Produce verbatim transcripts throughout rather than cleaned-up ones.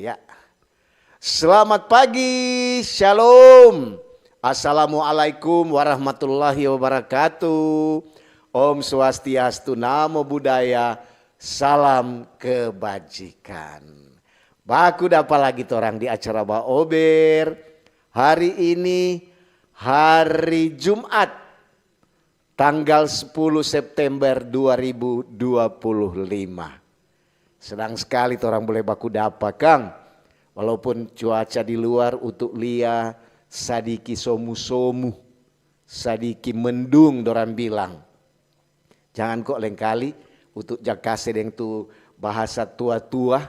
Ya. Selamat pagi, shalom. Assalamualaikum warahmatullahi wabarakatuh. Om Swastiastu, Namo Buddhaya, salam kebajikan. Baku dapa lagi torang di acara Baober. Hari ini hari Jumat, tanggal sepuluh September dua ribu dua puluh lima. Senang skali torang bole baku dapa, kang. Walaupun cuaca di luar utu lia sadiki somu-somu, sadiki mendung dorang bilang. Jangan ko lengkali utu ja kase deng tu bahasa tua-tua,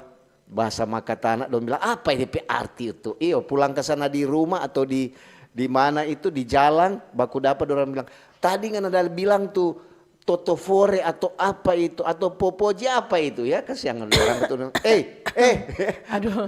bahasa makatana, dong bilang, "Apa ini pe arti itu?" Iyo, pulang ka sana di rumah atau di, di mana itu, di jalang, baku dapa dorang bilang, "Tadi ngana da bilang tu toto fore atau apa itu, atau popoji apa itu ya?" Kasiang dorang tu. Eh, eh, Aduh,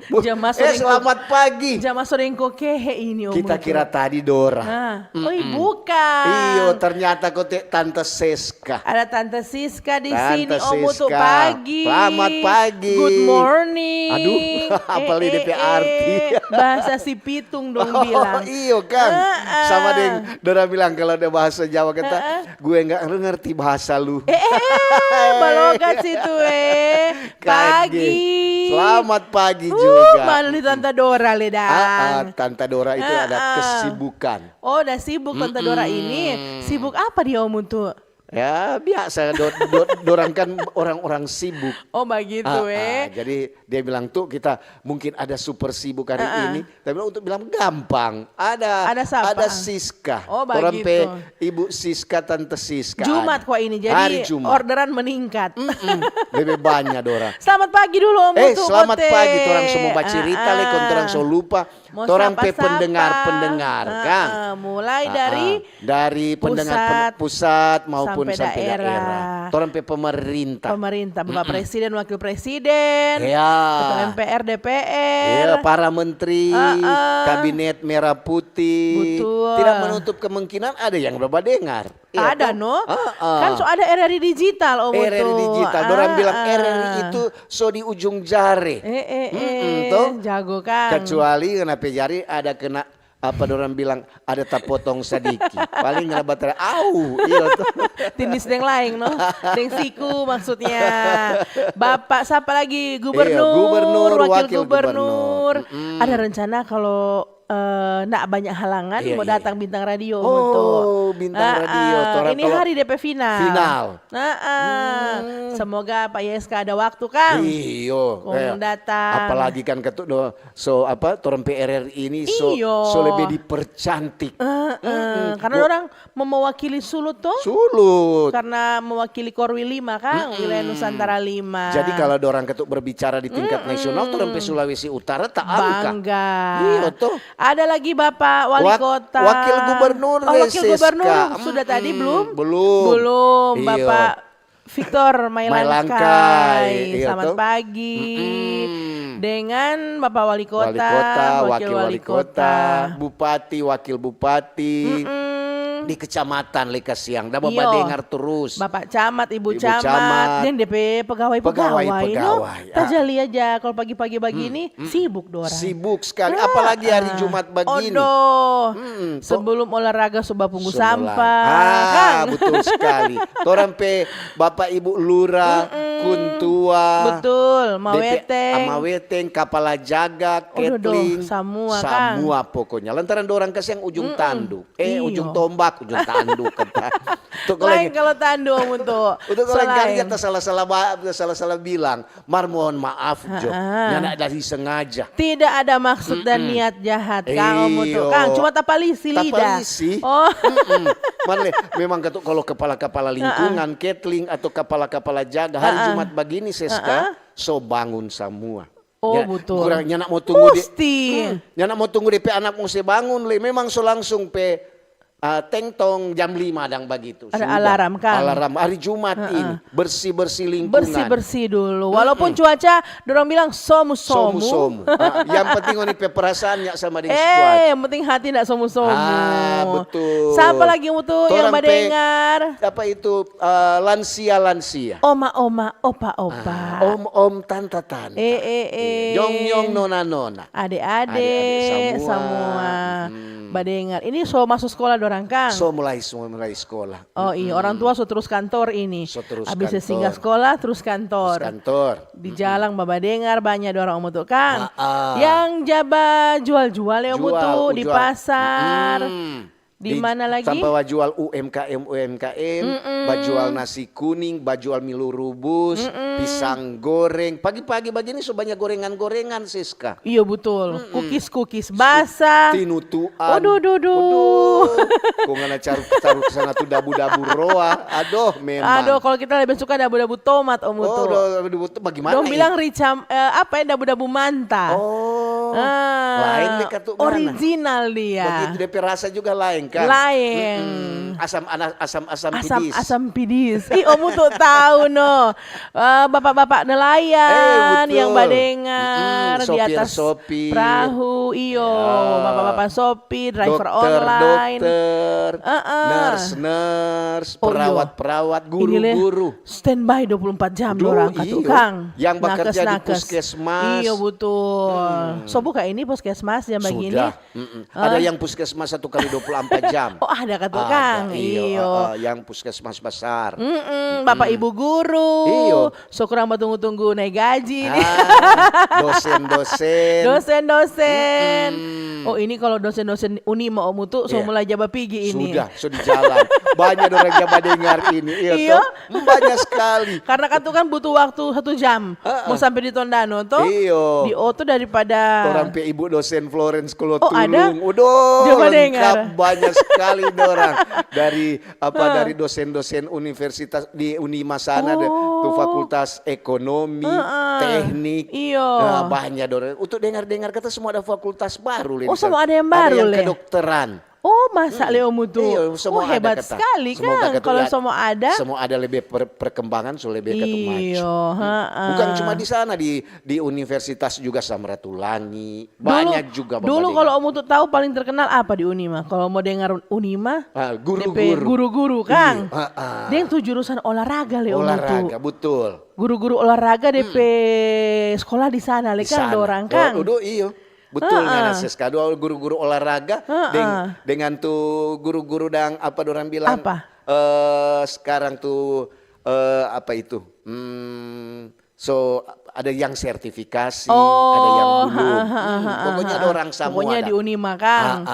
Bu- jamaah eh, sodeng ko-, selamat pagi. Jamaah sodeng ko kehe ini, Om Kita Utu. Kira tadi Dora. Ah, oi, bukan. Iyo, ternyata ko te Tante Seska. Ada Tante Siska di Tante sini, Om Utu, Siska. Pagi. Selamat pagi. Good morning. Aduh, apa Eh, ini eh, pe eh, arti? eh. Bahasa si Pitung dong bilang. Oh, iyo, kang. Heeh. Sama deng dora bilang, kalau ada bahasa Jawa kata, "Gue nggak ngerti bahasa lu." Eh, eh, eh, balogat situ, eh. Kage. Pagi. Selamat pagi Uh, juga. Mana di Tante Dora, le, dang? Ah, ah, Tante Dora itu ada Ah, ah. Kesibukan. Oh, udah sibuk Tante Dora ini. Sibuk apa dia, Om Utu? Ya, biasa. Do- do- dorang kan orang-orang sibuk. Oh, begitu, Ah, eh. ah, jadi dia bilang, "Tuh, kita mungkin ada super sibuk hari ini." Tapi untuk bilang, "Gampang. Ada, Ada siapa? Ada Siska." Oh, Orang begitu. pe Ibu Siska, Tante Siska Jumat ada. Kwa ini, jadi Hari Jumat. Orderan meningkat. Mm-mm. Lebih banyak dora. Selamat pagi dulu, Om Eh, Utu selamat Bote. Pagi, torang semua bacerita, le, kon torang so lupa. Mo Torang pe sapa-sapa. pendengar-pendengar, Ah, kang. ah, mulai dari Ah, dari pendengar pen- pusat pusat maupun sampai sampai daerah. Daerah. Torang pe pemerintah. Pemerintah, Bapak Presiden, Wakil Presiden, Ya. Ketua M P R, D P R. Iya, para menteri, Ah, ah. kabinet merah putih. Betul. Tidak menutup kemungkinan ada yang badengar. Iya, Ada, toh? no? Ah, ah. Kan so ada R R I Digital, Om R R I Utu. Digital. Dorang Ah, bilang ah. R R I itu so di ujung jare. Eh, eh, eh, Mm-mm, toh? Jago, kang. Kecuali ngana pe jari ada kena apa dorang bilang ada tapotong sadiki. Paling ngana batara, "Au," iya toh. Tindis deng laeng, no? Deng siku maksudnya. Bapak, siapa lagi? Gubernur, Iya, gubernur, wakil, wakil gubernur. gubernur. Mm-mm. Ada rencana kalau eh, ndak banyak halangan, Iya, mau iya, datang iya. Bintang Radio, Oh, Om Utu. Bintang Radio, torang Ini kalau hari D P final. Final. Nah, ah. Semoga Pak Y S K ada waktu, kang. Iyo, Kong eh, datang. Apalagi kan ketu do, so apa, torang P R R ini so, Iyo. So lebih dipercantik. Eh, eh, karena orang mau mewakili Sulut, toh. Sulut. Karena mewakili Korwil lima, kang, wilayah Nusantara lima. Jadi kalau dorang ketu berbicara di tingkat nasional, torang pe Sulawesi Utara tak angka. Bangga. Iya, toh. Ada lagi Bapak Wali Wak- Kota. Wakil Gubernur, Oh, Wakil Siska. Gubernur Mm-mm. Sudah tadi belum? Belum. Belum, Iya. Bapak Victor Mailangkai. Mailangkai, iya, Selamat toh? Pagi. Mm-mm. Dengan Bapak Wali Kota, Wali Kota, Wakil Wakil Wali Wali Kota, Bupati, Wakil Bupati, Mm-mm. di kecamatan, le kasiang, dapa Iyo. badengar terus. Bapak Camat, Ibu Ibu Camat, Camat. dan D P pegawai-pegawai, Pegawai, no? pegawai, ah. Tajali aja kalau pagi-pagi begini, sibuk dorang. Sibuk sekali, apalagi hari Jumat begini. Odoh. Mm-mm. Sebelum olahraga, so bapunggu Semua sampah. Ah, Kan? Betul sekali. Torang pe Bapak Ibu Lura, Kuntua, Betul, D P, Maweteng. ah, Maweteng, Kapala Jaga, Odoh, Ketling, samua, Kang. Samua pokoknya. Lantaran dorang kasiang ujung tanduk. Eh, Iyo. ujung tombak, ujung tanduk kata. Tuh, Lain kalau tanduk, Om Utu. Untuk lain kali Selain. Kita salah-salah ba- salah-salah bilang. Mar mohon maaf jo. Nyanda dari sengaja. Tidak ada maksud dan niat jahat, Kang, Om Utu. Iyo. Kang, cuma tapalisi lidah. Tapalisi. Oh. Mm-mm. Mar le, memang katu kalau kepala-kepala lingkungan, Ketling atau kepala-kepala jaga hari Jumat begini Seska, so bangun semua. Oh, betul. Kurang nyanda mau tunggu di, Musti. Nyanda mau tunggu D P anak mau se bangun le. Memang so langsung pe Ah, teng tong jam lima dang bagitu. Ada sudah. Alarm, kang. Alarm hari Jumat ini, bersih-bersih lingkungan. Bersih-bersih dulu. Walaupun cuaca, dorang bilang somu-somu. Somu-somu. Ah, yang penting ngoni pe perasaan nya sama deng si cuaca. Eh, yang penting hati ndak somu-somu. Ah, betul. Sapa lagi Omutu yang badengar? Apa itu, eh, lansia-lansia? Oma-oma, opa-opa. Ah, om-om, tanta-tanta. Eh, eh, eh. Nyong-nyong, nona-nona. Ade-ade, semua. Badengar. Ini so maso skola dorang, kang? So mulai, so mulai skola. Oh iya, orang tua so trus kantor ini. So trus kantor. Abis singgah skola, trus kantor. Trus kantor. Di jalang babadengar banya dorang Omutu, kang. Yang ja bajual-jual ya Omutu di pasar. Di mana lagi? Sampe bajual U M K M, U M K M, bajual nasi kuning, bajual milu rubus, pisang goreng. Pagi-pagi bagini so banya gorengan-gorengan, Siska. Iyo, butul. Kukis-kukis basah. Tinutuan. Aduh, duh, duh. Kong ngana caru, caru sana tu dabu-dabu roa. Aduh, memang. Aduh, kalo kita lebe suka dabu-dabu tomat, Omutu. Oh, dabu-dabu tomat. Bagimana? Dong bilang rica, eh, apa ya, dabu-dabu manta. Oh. Ah, lain deh katu mana. Original dia. Begitu, depe rasa juga laeng, kan? Laeng. Asam, asam, asam, asam pidis. Asam pidis. Ih, Omutu tau no. Eh, bapak-bapak nelayan yang badengar di atas perahu, iyo, bapak-bapak sopir, driver online. Dokter, nurse, nurse, perawat, perawat, guru, guru. Standby dua puluh empat jam dorang katu, kang. Yang bekerja di puskesmas. Iyo, butul. So buka ini puskesmas jam bagini. Sudah. Ada yang puskesmas satu kali dua puluh empat jam. Oh, ada katu, kang. Iyo, iyo. Yang puskesmas basar. Mm-mm, bapak ibu guru. Iyo. So kurang batunggu-tunggu nae gaji. Ah, dosen-dosen. Dosen-dosen. Oh, ini kalo dosen-dosen Unima, Omutu, so mulai ja bapigi ini. Sudah, so di jalan. Banya dorang ja badengar ini. Iyo, to? Banya skali. Karna katu kan butuh waktu satu jam mo sampe di Tondano, to? Iyo. Di oto daripada. Torang pe ibu dosen Florence Klotulung. Oh, ada? Udah, lengkap, banya skali dorang. Dari apa, dari dosen-dosen universitas di Unima sana, ada tu fakultas ekonomi, teknik. Iyo. Nah, banya dorang. Untuk dengar-dengar kata semua ada fakultas baru, Lin. Oh, semua ada yang baru, ada yang kedokteran. Oh, masa le Omutu? Iyo, semua ada kata. Oh, hebat skali, kang. Kalo semua ada. Semua ada lebe perkembangan, so lebe katu maju. Iyo, heeh. Bukan cuma di sana, di di universitas juga, Samratulangi, banya juga. Dulu kalo Omutu tau paling terkenal apa di Unima? Kalo mo dengar Unima, guru-guru, kang. Deng tu jurusan olahraga le Omutu. Olahraga, butul. Guru-guru olahraga depe skola di sana le, kang, dorang, kang. Oh, iyo. Butul ngana, Siska. Dua guru-guru olahraga deng, dengan tu guru-guru dang apa dorang bilang, eh, skarang tu, eh, apa itu? Hmm, so ada yang sertifikasi, ada yang belum. Hmm, pokoknya ada orang samua. Pokoknya di Unima, kang.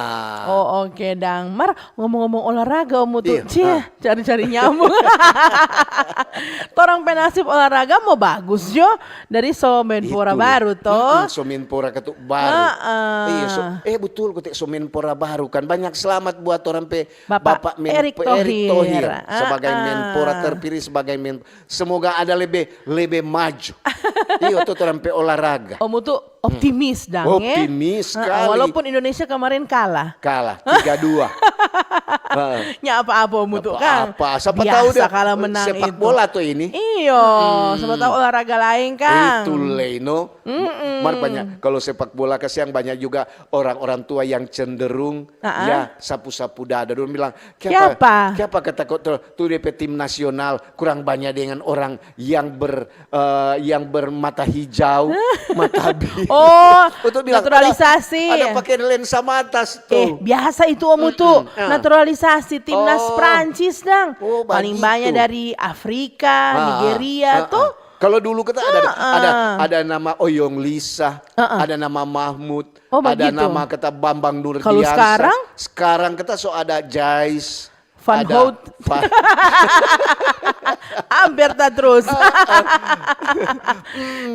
Oh, oke dang. Mar, ngomong-ngomong olahraga, Omutu, cie, cari-cari nyambung. Torang pe nasib olahraga mo bagus jo dari so menpora baru to. So menpora katu baru. Iya, so, eh, butul kote so menpora baru kan. Banyak slamat buat torang pe Bapak Erik Thohir sebagai menpora terpilih sebagai men. Semoga ada lebe lebe maju. Iyo, to torang pe olahraga. Omutu optimis dang, eh? Optimis skali. Walaupun Indonesia kemarin kalah. Kalah tiga dua. Nya apa-apa, Omutu, kang. Apa? Sapa tahu dia kalah menang sepak bola to ini. Iyo, sapa tahu olahraga lain, kang. Itu lei, no. Mar banyak, kalau sepak bola kasiang banyak juga orang-orang tua yang cenderung ya sapu-sapu dada. Dong bilang, kiapa? Kiapa kata kok tu, tu depe tim nasional kurang banyak dengan orang yang ber eh, yang bermata hijau, mata biru. Oh, untuk bilang, naturalisasi. Ada, ada pakai lensa mata tuh. Eh, biasa itu, Omutu. Naturalisasi timnas Prancis dang. Oh, paling banyak dari Afrika, Nigeria tuh. Kalau dulu kita ada, ada ada nama Oyong Lisa, ada nama Mahmud, oh, ada nama kita Bambang Nurdiansyah. Kalau sekarang? Sekarang kita so ada Jais. Van Hout. Amper ta trus.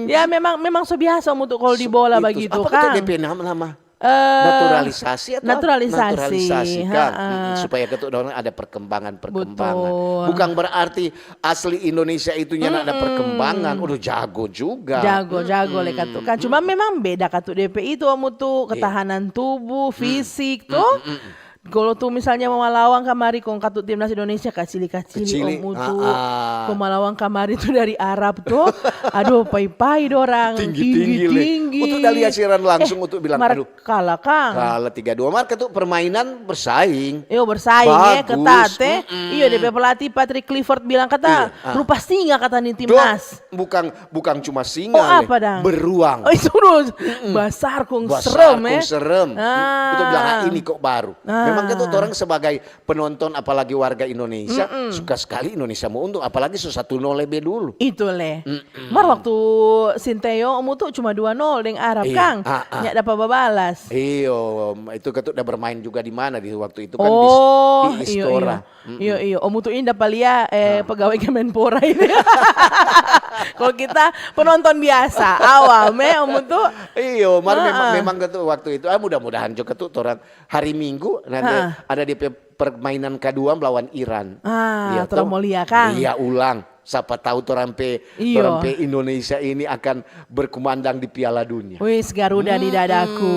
Ya memang memang so biasa untuk kalau di bola bagitu kan. Apa depe nama? Eh, naturalisasi atau naturalisasi, naturalisasi kan? Supaya ketu dong ada perkembangan perkembangan. Bukan berarti asli Indonesia itu nyana ada perkembangan. Udah jago juga. Jago jago le katu kan. Cuma memang beda katu depe itu, Omutu, ketahanan tubuh, fisik tuh. Kalo tu misalnya mo malawang kamari kong katu timnas Indonesia kacili-kacili, Kacili, Om Utu. Ah, ah. Kong malawang kamari tu dari Arab tu. Aduh, pai-pai dorang. Tinggi-tinggi le. Tinggi-tinggi. Utu da lia siaran langsung, Utu bilang, mar aduh. Kala kang. Kala tiga dua. Mar katu permainan bersaing. Iyo, bersaing, eh, ketat, eh. Mm-mm. Iyo, depe pelatih Patrick Clifford bilang kata, iya, ah, rupa singa kata ni timnas. Bukang, bukang cuma singa, oh, apa dang? Beruang. Oh, itu basar kong serem, eh. Basar kong serem. Ah. Utu bilang, ah, ini kok baru. Ah. Memang kan tu orang sebagai penonton, apalagi warga Indonesia, suka sekali Indonesia mo untung, apalagi so satu nol lebe dulu. Itu le. Mm-mm. Mar waktu Sinteyong, Om Utu cuma dua nol deng Arab, iya, kang. Ah, ah. Nya dapa babalas. Iyo, itu kan tu da bermain juga di mana di waktu itu kan di, oh, di Istora. Iyo, iyo. Mm-mm. Iyo, iyo. Om Utu ini dapa lia, eh, pegawai Kemenpora ini. Kalau kita penonton biasa, awam, eh, Om Utu. Iyo, mar memang, memang kan tu waktu itu. Ah, mudah-mudahan juga tu orang hari Minggu nanti ada depe permainan kedua melawan Iran. Ah, iya, torang mo lia, kang. Iya, ulang. Sapa tahu torang pe, iyo, torang pe Indonesia ini akan berkumandang di Piala Dunia. Wis, Garuda di dadaku.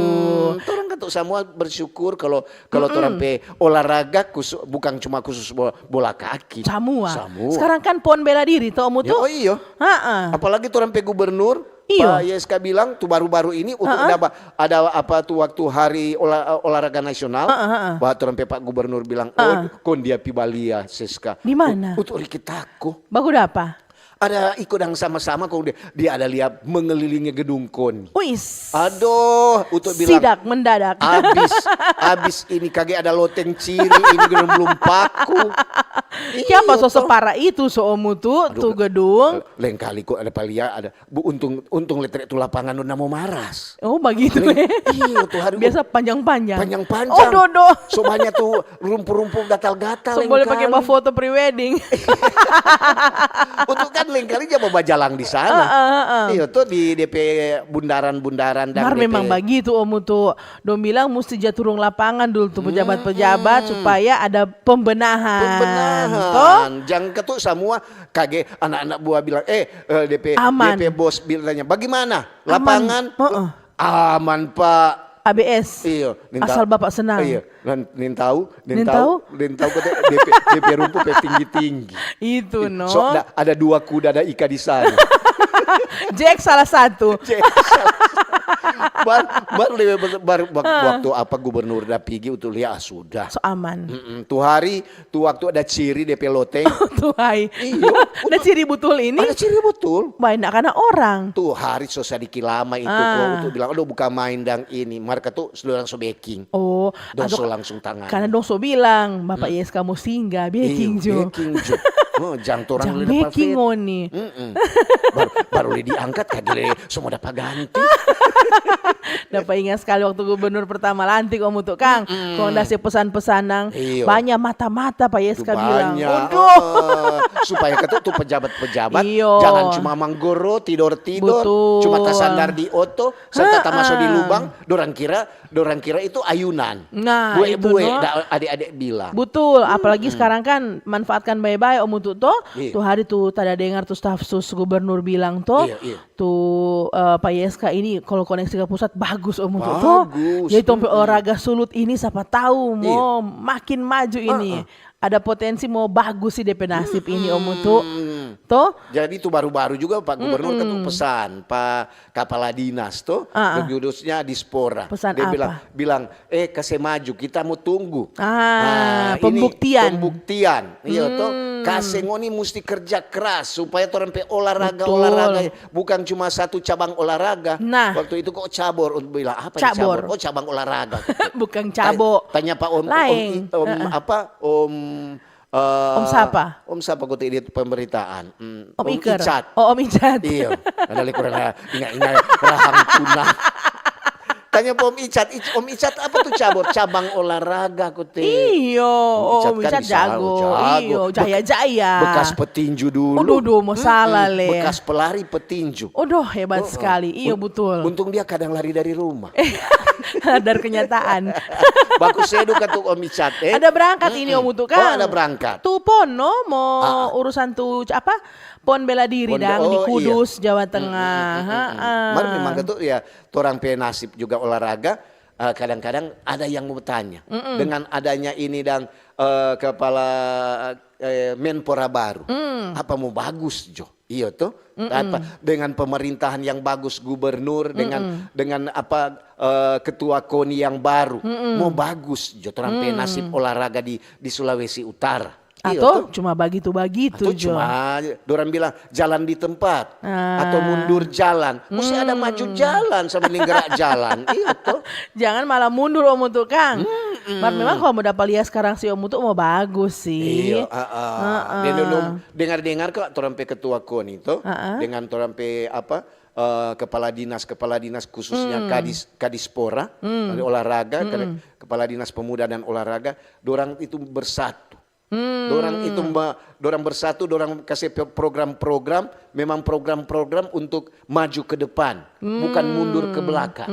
Mm-mm. Torang kan tu samua bersyukur kalau, kalau torang pe olahraga khusu-, bukan cuma khusus bola, bola kaki. Samua. Samua. Sekarang kan pon bela diri, to, Om Utu? Ya, oh iyo. Ha-ha. Apalagi torang pe gubernur, iyo. Pak Y S K bilang tu baru-baru ini untuk ada ba-, ada apa tu waktu hari ola-, olahraga nasional, bah torang pe Pak Gubernur bilang, oh, kon dia pi balia, Seska. Di mana? Untuk riki tako. Baku dapa? Ada iko dang sama-sama kong dia, dia ada lia mengelilingi gedung koni. Uis. Aduh, Utu bilang, sidak mendadak. Abis, abis ini kage ada loteng ciri, ini gedung belum paku. Kiapa so separa itu, so Om Utu, tu gedung? Lengkali ko ada palia, ada Bu, untung, untung letrek tu lapangan dona mo maras. Oh, bagitu, eh. Iyo, tu hari biasa panjang-panjang. Panjang-panjang. Oh, dodo. So banya tu rumput-rumput gatal-gatal. So boleh pake bafoto pre-wedding. Untuk kan lengkali ja bajalang di sana. Heeh, heeh. Iyo, tu di depe bundaran-bundaran dan mar depe memang bagitu, Om Utu. Dong bilang musti ja turung lapangan dulu tu pejabat-pejabat supaya ada pembenahan. Pembenahan. To? Jang ketu samua kage anak-anak buah bilang, eh, eh, depe, depe bos bilang tanya, "Bagimana? Lapangan?" Aman, Pak. A B S. Iyo, asal Bapak senang. Iyo, nintau, nintau, nintau kata depe, depe rumput pe tinggi-tinggi. Itu, no. So, ada dua kuda, ada ika di sana. Jack salah satu. Jack salah satu. Bar, bar, bar, bar, waktu apa gubernur da pigi untuk lia, ah, sudah. So aman. Mm-mm. Tu hari Tu waktu ada ciri depe loteng. Tu hai. Iyo. Ada ciri butul ini? Ada ciri butul. Bae nda kana orang. Tu hari so sadiki lama itu ko, tu bilang, "Aduh, buka main dang ini." Mar katu so dorang so beking. Oh, dong so langsung tangan. Karena dong so bilang, "Bapak Y S K mo singgah, beking jo." Beking jo. Oh, jang torang jang beking ngoni. Mm-mm. Baru, baru le diangkat, kage le so mo dapa ganti. Dapa inga skali waktu gubernur pertama lantik, Om Utu, kang. Kong da se pesan-pesan nang banya mata-mata, Pak Y S K bilang. Aduh. Supaya katu tu pejabat-pejabat jangan cuma manggoro, tidor-tidor, cuma tasandar di oto, serta tamaso di lubang, dorang kira, dorang kira itu ayunan. Nah, itu, no. Ade-ade bilang. Butul, apalagi sekarang kan manfaatkan bae-bae, Om Utu, to. Tu hari tu tada dengar tu staf sus gubernur bilang, to. Tu, eh, Pak Y S K ini kalo koneksi ka pusat bagus, Om Utu, to. Bagus. Jadi tong pe olahraga sulut ini sapa tau mo makin maju ini. Ada potensi mo bagus si depe nasib ini, Om Utu. To. Jadi tu baru-baru juga Pak Gubernur kan tu pesan, Pak Kapala Dinas to, khususnya Dispora. Pesan apa? Dia bilang, bilang, "Eh, kase maju, kita mo tunggu." Ah, pembuktian. Pembuktian. Iyo to. Kase ngoni musti kerja keras supaya torang pe olahraga, olahraga bukan cuma satu cabang olahraga. Nah. Waktu itu kok cabor, bilang apa ni cabor? Oh, cabang olahraga. Bukan cabo. Tanya Pak Om, Om, apa? Om, eh, Om sapa? Om sapa kata dia pemberitaan? Om Icat. Oh, Om Icat. Iyo. Ada le kurang inga-inga rahang tuna. Tanya pa Om Icat, Om Icat apa tu cabor? Cabang olahraga kote. Iyo, Om Icat jago. Iyo, jaya-jaya. Bekas petinju dulu. Aduh, aduh, mo salah le. Bekas pelari petinju. Aduh, hebat sekali. Iyo, betul. Untung dia kadang lari dari rumah. Sadar kenyataan. Baku sedu katu Om Icat, eh. Ada berangkat ini, Om Utu, kan? Oh, ada berangkat. Tu pon, no, mo urusan tu, apa? Pon bela diri dang di Kudus, Jawa Tengah. Mar memang katu ya, torang pe nasib juga olahraga. Eh, kadang-kadang ada yang mau tanya, dengan adanya ini dang, eh, kepala, eh, Menpora baru, apa mau bagus jo? Iyo to. Apa, dengan pemerintahan yang bagus, gubernur, dengan dengan apa, eh, ketua koni yang baru, mau bagus jo torang pe nasib olahraga di di Sulawesi Utara. Iyo to. Atau cuma bagitu-bagitu Atau jo. Cuma dorang bilang jalan di tempat Ah. atau mundur jalan, mesti ada maju jalan sama gerak jalan. Iyo to. Jangan malah mundur, Om Utu, kang. Mar memang kalau mau dapat lihat sekarang si Om Utu mau bagus sih. Iyo, ah, ah. Dia dong dengar-dengar kok torang pe ketua koni to, dengan torang pe apa, eh, kepala dinas, kepala dinas khususnya kadis, kadispora, dari olahraga, kade- kepala dinas pemuda dan olahraga, dorang itu bersatu. Dorang itu ma- dorang bersatu, dorang kasih pe- program-program, memang program-program untuk maju ke depan, bukan mundur ke belakang.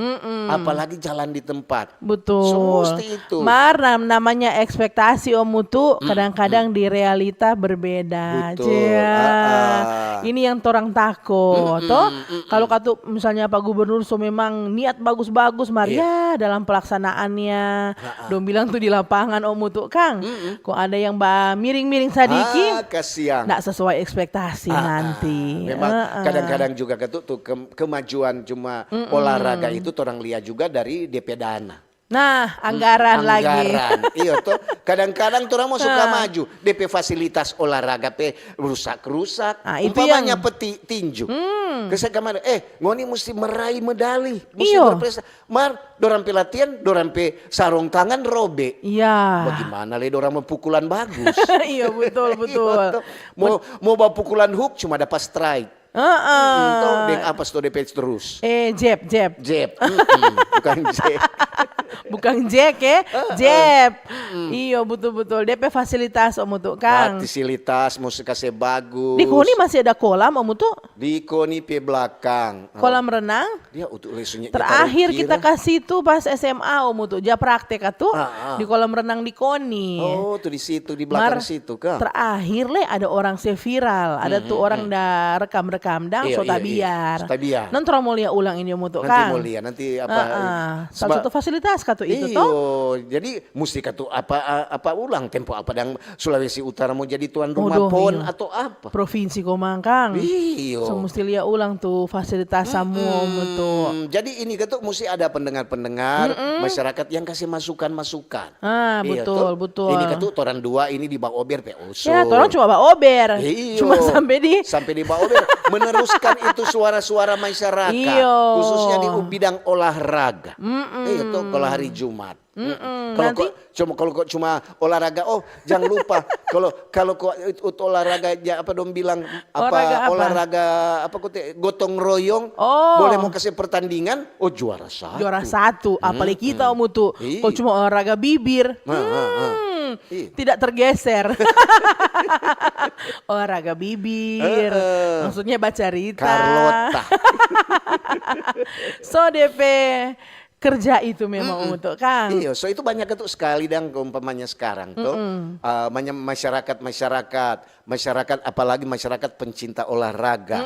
Apalagi jalan di tempat. Betul. So, mesti itu. Mar nam- namanya ekspektasi, Om Utu, kadang-kadang di realita berbeda. Betul. Cia. Ah, ah. Ini yang torang tako, toh. Kalau katu misalnya Pak Gubernur so memang niat bagus-bagus, mar ya dalam pelaksanaannya, dong bilang tuh di lapangan, Om Utu, kang. Kok ada yang ba miring-miring sadiki, Ah, kasiang. Nggak sesuai ekspektasi Ah, ah. Nanti. Memang Ah, ah. Kadang-kadang juga katu tuh ke- kemajuan cuma olahraga itu torang lia juga dari D P dana. Nah, anggaran lagi. Anggaran. Iyo to. Kadang-kadang torang mau suka maju, D P fasilitas olahraga pe rusak-rusak. Ah, itu Umpamanya yang- peti tinju. Kese kamari, eh, ngoni musti meraih medali, musti Iyo. berprestasi. Mar, dorang pe latihan, dorang pe sarong tangan robe. Iya. Bagaimana le dorang mau pukulan bagus? Iya, betul, betul. Iyo to. Mau mau bawa pukulan hook cuma dapat strike. Heeh. Itu deng apa sto de page terus? Eh, jab, jab. Jab. Mm-mm. Bukan jab. Bukan jack ya, jab. Iyo, betul-betul. D P fasilitas, Om Utu, kang. Fasilitas musti kase bagus. Di koni masih ada kolam, Om Utu? Di koni pe belakang. Kolam renang? Dia untuk lesunya. Terakhir kita kasih tuh pas S M A, Om Utu. Ja praktek atu Ah, ah. Di kolam renang di koni. Oh, tuh di situ, di belakang Mar- situ, kang. Terakhir le ada orang se viral, ada tuh orang da rekam-rekam dang, Iya, so iya, iya. tabiar. So tabiar. Nanti orang mau lia ulang ini, Om Utu, Nanti kang. Mau lia, nanti apa? Ah, ah. Seba- Salah satu fasilitas katu itu Iyo, toh. Jadi musti katu apa apa ulang tempo apa dang Sulawesi Utara mau jadi tuan rumah Aduh, pon iyo. Atau apa? Provinsi komang, kang. Iyo. So musti lia ulang tuh fasilitas samua, Om Utu. Hmm, jadi ini katu musti ada pendengar-pendengar masyarakat yang kasih masukan-masukan. Ah, Iya, betul, toh? betul. Ini katu torang dua ini di Baober pe usul. Ya, torang cuma baober. Iyo. Cuma sampai di Sampai di Baober meneruskan itu suara-suara masyarakat, Iyo. Khususnya di bidang olahraga. Iya toh, kalau hari Jumat. Kalau Nanti- kok cuma kalau kok cuma olahraga, oh jangan lupa kalau kalau kok itu olahraga ya, apa dong bilang apa Olahraga apa? Olahraga apa kok te- gotong royong, Oh. Boleh mau kasih pertandingan, oh juara satu. Juara satu, apalagi kita, Om Utu. Iya. Kalau cuma olahraga bibir, Nah, nah, nah. hmm, Iya. tidak tergeser. Olahraga bibir, Heeh. Maksudnya bacarita. Carlota. So D P kerja itu memang untuk kang. Iya, so itu banyak itu sekali dang umpamanya sekarang tuh. Uh, banyak masyarakat-masyarakat, masyarakat apalagi masyarakat pencinta olahraga.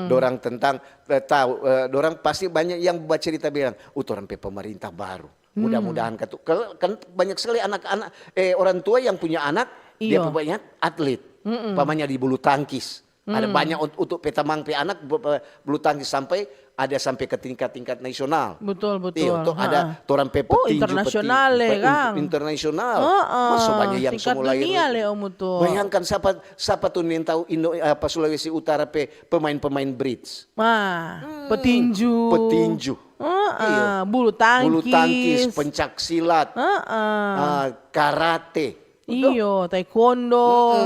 Dorang tentang eh, tahu, eh, dorang pasti banyak yang bacerita bilang, "Uh, torang pe pemerintah baru." Mudah-mudahan katu. Kan banyak sekali anak-anak, eh orang tua yang punya anak, dia Iyo. punya atlet. Umpamanya di bulu tangkis. Ada banyak untuk, untuk pe tamang pe anak bu- bu- bulu tangkis sampai ada sampai ke tingkat-tingkat nasional. Betul, betul. Iya, untuk ada torang pe Oh, petinju, internasional petinju, le, pe- kang. Internasional. Heeh, Masa banyak yang tingkat semua lahir. Dunia le, Om Utu. Bayangkan siapa siapa tuh yang tahu Indo apa Sulawesi Utara pe pemain-pemain bridge. Nah, petinju. Petinju. Heeh, Iya. bulu tangkis. Bulu tangkis, pencak silat, Heeh. ah, karate. Iyo, taekwondo,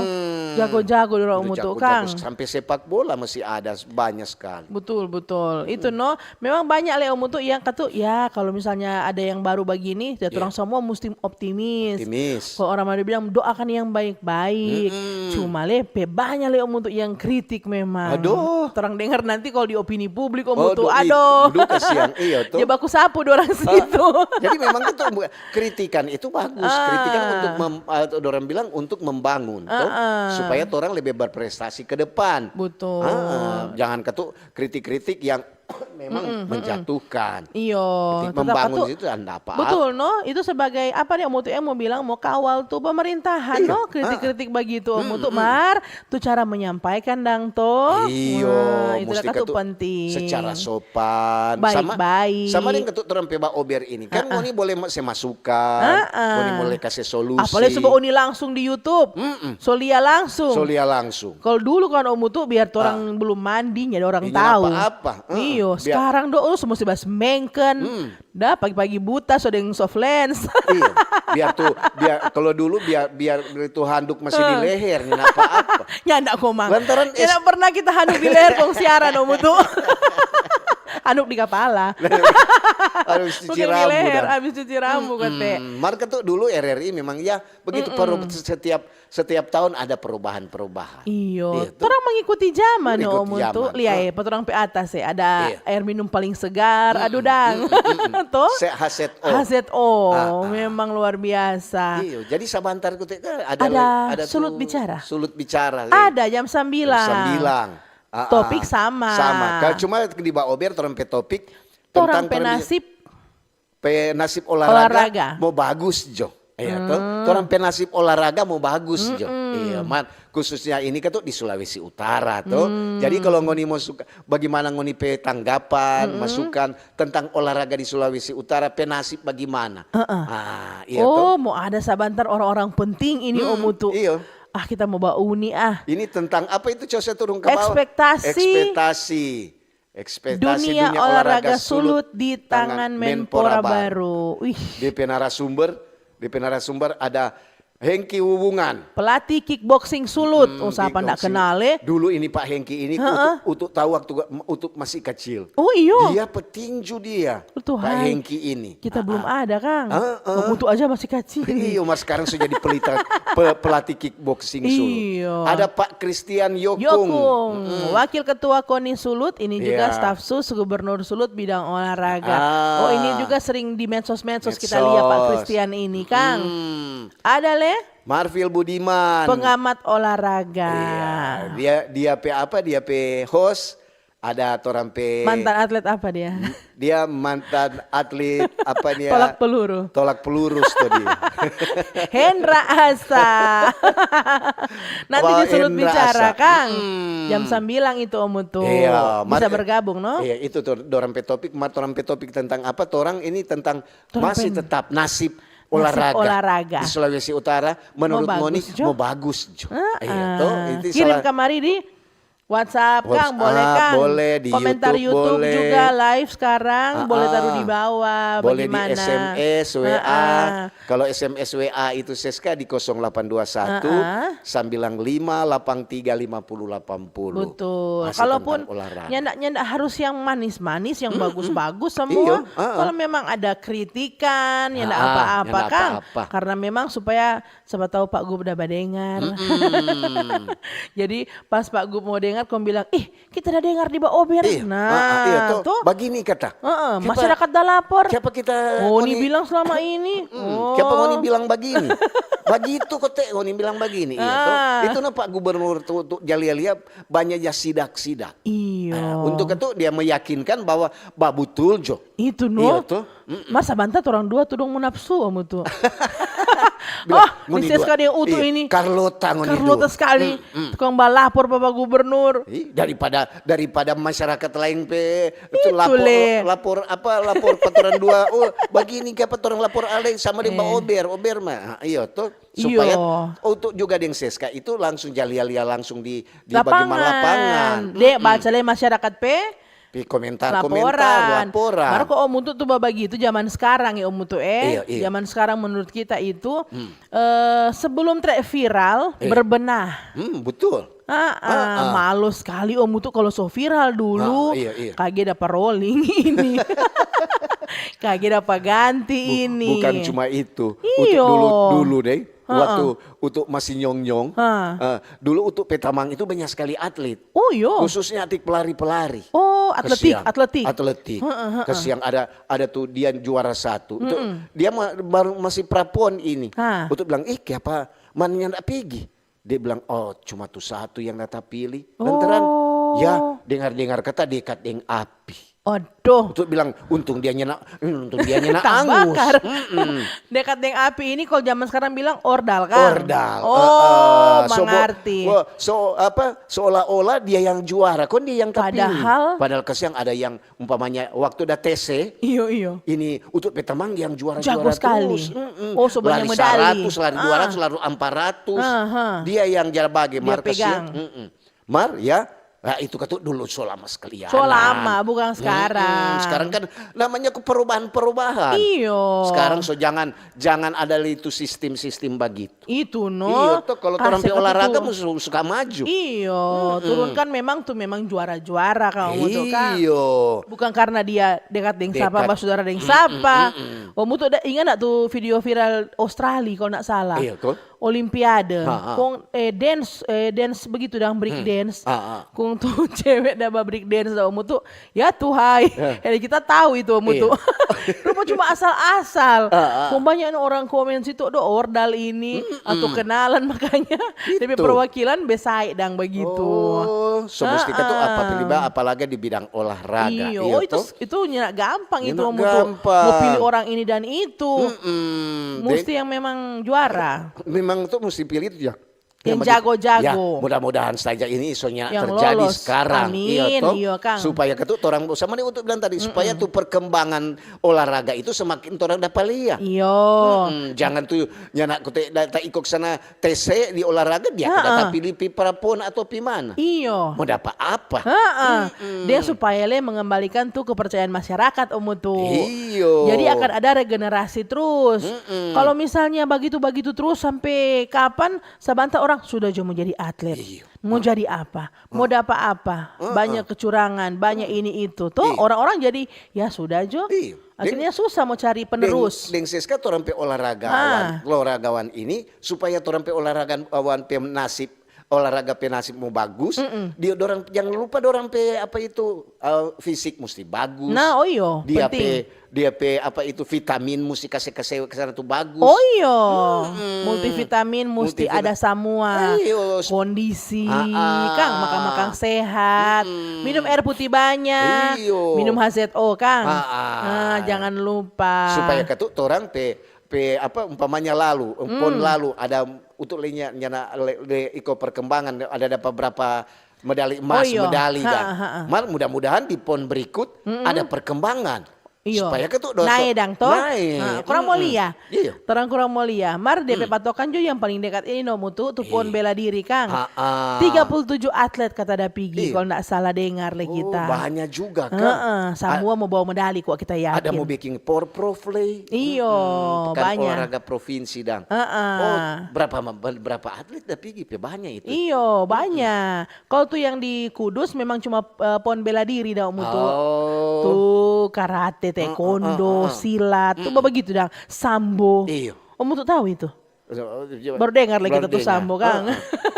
jago-jago dorang Om Utu, kang. Sampai sepak bola masih ada banyak sekali. Betul, betul. Itu no, memang banyak le Om Utu yang katu, ya kalau misalnya ada yang baru begini, ya torang semua mesti optimis. Optimis. Kalau orang ada bilang doakan yang baik-baik. Cuma le pe banyak le Om Utu yang kritik memang. Aduh. Torang dengar nanti kalau di opini publik Om Utu, Aduh, aduh. Aduh, kasihan. Iya tuh. Dia baku sapu dorang situ. Jadi memang itu bu- kritikan itu bagus. Kritikan untuk mem, atau orang bilang untuk membangun, toh, supaya orang lebih berprestasi ke depan. Betul. Ah, jangan katu kritik-kritik yang memang menjatuhkan. Iyo, Ketika tetap membangun tu itu ndak apa-apa. Betul no, itu sebagai apa nih Om Utu, eh, mau bilang mau kawal tu pemerintahan Iya. no, kritik-kritik begitu Om Utu. Mar, tu cara menyampaikan dang to. Iyo, Wah, itu musti katu katu penting. Secara sopan. Baik, sama, baik. Sama deng katu torang pe baober ini. Kan ngoni boleh ma- se masukan, ngoni boleh kase solusi. Apalagi suka ngoni langsung di YouTube. So lia langsung. So lia langsung. Kalau dulu kan Om Utu biar torang belum mandi, jadi orang Ini tahu. apa-apa. Eh, Iyo, biar- sekarang do, oh, semua si bas mengken. Dah pagi-pagi buta, so deng soft lens. Iya, biar tuh, biar kalau dulu biar biar itu handuk masih di leher, nggak apa-apa. Nyanda komang. Lantaran Nyanda pernah kita handuk di leher kong siaran Om Utu. Handuk di kepala. Harus cuci Bukan di rambut. leher, Dah. Habis cuci rambut kate. Hmm, Marka tuh dulu R R I memang ya begitu peru- setiap setiap tahun ada perubahan-perubahan. Iyo, Iya, tuh. Torang mengikuti zaman Mengikuti Om Utu. zaman, Lia, ah. eh, pa torang pe atas eh, ada Iya. air minum paling segar, aduh dang. Tuh. Se- H Z O. H Z O, Ah, ah. Memang luar biasa. Iya, jadi sabantar ku te- kan ada Ada le- ada sulut tuh bicara. Sulut bicara. Le. Ada jam sembilan. Sembilan. Ah, Topik ah. sama. Sama. Kalau cuma di baober torang pe topik Torang tentang pe torang di- nasib pe nasib olahraga, Olahraga. Mau bagus jo. Iya tuh. Torang pe nasib olahraga mau bagus jo. Iya, man. Khususnya ini kan tuh di Sulawesi Utara tuh. Jadi kalau ngoni mau suka bagaimana ngoni pe tanggapan, masukan tentang olahraga di Sulawesi Utara pe nasib bagaimana? Ah, iya tuh. Oh, mau ada sabantar orang-orang penting ini Om Utu. Iya. Ah, kita mau bauni ah. Ini tentang apa itu coba saya turun ke bawah? Ekspektasi. Ekspektasi. Ekspektasi Dunia olahraga sulut di tangan Menpora baru. Wih. Dia pe narasumber, dia pe narasumber ada Hengki Wubungan. Pelatih kickboxing sulut. Oh, Hmm, siapa ndak kickboxing. Kenal eh? Dulu ini Pak Hengki ini untuk, untuk tahu waktu gua- untuk masih kecil. Oh iyo. Dia petinju dia. Tuhan. Pak Hengki ini. Kita Ah, belum ah. ada, Kang. Heeh. Waktu itu aja masih kacil. Iyo, Mar, sekarang sudah jadi pelita, pe- pelatih kickboxing sulut. Iyo. Ada Pak Christian Yokung. Yokung, Wakil Ketua KONI Sulut, ini juga Iya. staf sus Gubernur Sulut bidang olahraga. Ah. Oh, ini juga sering di medsos-medsos kita lihat Pak Medsos. Christian ini, Kang. Hmm. Ada le? Marfil Budiman. Pengamat olahraga. Iya, dia dia pe apa? Dia pe host ada torang pe Mantan atlet apa dia? Dia mantan atlet apa dia? Tolak peluru. Tolak peluru tuh dia. Hendra Asa. Nanti Wah, di Sulut Hendra Bicara, Asa. Kang. Mm-mm. Jam sembilan itu Om Utu. Iya, Bisa mar- bergabung, no? Iya, itu tuh dorang pe topik, mar torang pe topik tentang apa? Torang ini tentang Torang masih pen- tetap nasib Nasib olahraga, olahraga. Di Sulawesi Utara menurut Mau ngoni bagus, Jo. mau bagus, Jo. Ah, Iya, ah. toh? Itu Kirim salah- kamari di WhatsApp, Kang, WhatsApp, boleh, Kang. boleh, di Komentar YouTube, YouTube boleh. Juga live sekarang, Ah, boleh taruh ah. di bawah. Boleh di Bagaimana? S M S, W A. Ah, ah. Kalau S M S, W A itu Seska di kosong delapan dua satu, Ah, ah. sembilan lima delapan tiga lima puluh delapan puluh. Betul. Masih Kalaupun tentang olahraga. nyanda nyanda harus yang manis-manis, yang bagus-bagus Iya, semua. ah, ah. Kalau memang ada kritikan, ya ndak Ah, ah, apa-apa, ya ndak Kang. Apa-apa. Karena memang supaya siapa tahu Pak Gub udah badengar. Mm-mm. Jadi pas Pak Gub mau dengar, kong bilang, "Ih, kita udah dengar di baober." Iya, Nah, ah, ah, iya, toh. toh. Begini kata. Heeh, Siapa- masyarakat dah lapor. Siapa kita Oh, ini ngoni- bilang selama ini. Mm, Oh. Siapa ngoni bilang begini? Begitu kote ngoni bilang begini. Iya, toh. Ah. Itu na Pak Gubernur tuh, tuh jalia-lia banyak ja sidak-sidak. Iyo. Nah, untuk itu dia meyakinkan bahwa babutul jo. Itu no. Iya, toh. Masa banta orang dua tuh dong mau nafsu Om Utu. Bilang, Oh, ngoni di Seska dua. Dia Utu Iya, ini. Carlota ngoni Carlota dua. Sekali. Tukang balapor Bapak Gubernur. Ih, daripada daripada masyarakat lain pe itu Itu lapor le. lapor apa lapor patoran dua. Oh, begini ke apa orang lapor aleng sama deng Iya. baober, ober mah. Ah, iya toh. Iyo. Supaya untuk juga deng Seska itu langsung jalia-lia langsung di di bagaimana lapangan. Dek, baca le masyarakat pe Di komentar-komentar, laporan. laporan. Baru kok Om Utu tuh babagitu zaman sekarang ya Om Utu eh. Iya, iya. Zaman sekarang menurut kita itu eh, sebelum trek viral Iya. berbenah. Hmm, betul. Ah, ah, malu sekali Om Utu kalau so viral dulu. Ah, iya, iya. Kage dapa rolling ini. Kage dapa ganti Bu- ini. Bukan cuma itu. Iyo. Untuk dulu dulu deh. Heeh. Waktu untuk masih nyong-nyong. Heeh. Eh, dulu untuk Petamang itu banyak sekali atlet. Oh iyo. Khususnya atlet pelari-pelari. Oh, atletik, Kesiang. Atletik. Atletik. Heeh, heeh. Kesiang ada ada tuh dia yang juara satu. Itu dia ma- baru masih prapon ini. Hah. Untuk bilang, "Ih, kiapa man nyanda pigi?" Dia bilang, "Oh, cuma tu satu yang nata pilih." Lantaran Oh. Ya, dengar-dengar kata dekat deng api. Aduh. Untuk bilang untung dia nyena, untung dia nyena angus. Tabakar. Dekat deng api ini kalau zaman sekarang bilang ordal kan? Ordal. Oh, So, bo- mangarti. bo- so apa? Seolah-olah dia yang juara, kon dia yang terpilih. Padahal- Padahal kasihan ada yang umpamanya waktu da T C, Iyo, iyo. ini untuk petamang yang juara-juara Jago sekali. terus. Mm-mm. Oh, so banyak Lari medali. seratus, lari Ah. dua ratus, lari empat ratus. Aha. Dia yang jaga bage, Dia Mar kasihan. pegang. Mm-mm. Mar ya, nah, itu katu dulu so lama sekali. So lama, bukan sekarang. Sekarang kan namanya ke perubahan-perubahan. Iyo. Sekarang so jangan jangan ada itu sistem-sistem begitu. Itu no. Iyo, toh, kalau orang pe olahraga su- suka maju. Iyo, turun kan memang tuh memang juara-juara kalau mau tuh kan. Iyo. Bukan karena dia dekat deng sapa, Dekat. Basudara deng sapa. Oh, mutu ada ingat nggak tuh video viral Australia kalau nggak salah? Iya, kong. Olimpiade. Ha, ha. Kong eh, dance, eh, dance begitu dang, break dance. Ha, ha. Kong tuh cewek da ba break dance da, mutu ya tuhai. Eh, kita tahu itu mutu. Rupa cuma asal-asal. Kong banyak orang komen situ, do ordal ini atau kenalan, makanya dia pe perwakilan besae dang begitu. Oh, so musti katu apa pilih ba, apalagi di bidang olahraga. Iyo, Iya, itu toh? Itu nyanda gampang itu Nyanda mutu. gampang. Mau pilih orang ini dan itu. Mm-mm. Musti yang memang juara. Memang tuh musti pilih itu ya. Yang bagi- jago-jago. Ya, mudah-mudahan saja ini isonya Yang terjadi lolos. sekarang. Amin, Iya, toh? iya, Kang. Supaya katu orang sama ni untuk bilang tadi, supaya tuh perkembangan olahraga itu semakin orang dapat lihat. Iyo. Hmm, jangan tuh nyanda kute da- ta iko sana T C di olahraga dia Ha-ha. tidak tapi di pi parapon atau pi mana. Iyo. Mau dapat apa? Heeh. Dia supaya le mengembalikan tuh kepercayaan masyarakat, Om Utu. Iyo. Jadi akan ada regenerasi terus. Kalau misalnya bagitu-bagitu terus sampai kapan? Sabanta orang sudah jo mau jadi atlet. Iyo. Mau jadi apa? Mau dapat apa? Banyak kecurangan, banyak ini itu. Tuh, orang-orang jadi ya sudah jo. Iyo. Akhirnya susah mau cari penerus. Deng, deng Seska torang pe olahragawan, olahragawan ini supaya torang pe olahragawan pe nasib, olahraga pe nasib mo bagus, dia dorang jangan lupa dorang pe apa itu, eh, fisik musti bagus. Nah, oh iyo, Dia penting. pe dia pe apa itu vitamin musti kase kase ke sana tu bagus. Oh iyo, multivitamin musti Multivita- ada semua. Iyo. Kondisi, Ah, ah. Kang, makan-makan sehat, minum air putih banyak, Iyo. minum H Z O, Kang. Ah, ah. Ah, jangan lupa. Supaya katu torang pe pe apa umpamanya lalu, pon lalu ada untuk lenya nyana le, le iko perkembangan ada dapat berapa medali emas, Oh, iyo. medali Ha, kan. ha, ha. Mar mudah-mudahan di pon berikut ada perkembangan. Iyo. Supaya katu doa Nae dang to? Nae. Ha, kurang mau lia. Iya. Torang kurang mau lia. Mar depe patokan jo yang paling dekat ini no mutu tu pon bela diri, Kang. Ha, ha. Tiga puluh tujuh atlet kata da pigi, Iya. kalau ndak salah dengar le Oh, kita. Banyak juga kan. Heeh, samua mau bawa medali kok kita yakin. Ada mau bikin por prof le. Iyo, Mm-mm, kan banyak. Olahraga provinsi dang. Heeh. Oh, berapa ma- berapa atlet da pigi pe banyak itu. Iyo, banyak. Kalau tu yang di Kudus memang cuma eh, pon bela diri dang mutu. Oh. Tu karate, taekwondo, silat, tu begitu dang. Sambo. Iyo. Om mutu tahu itu? Baru Baru dengar lagi tu sambo, Kang.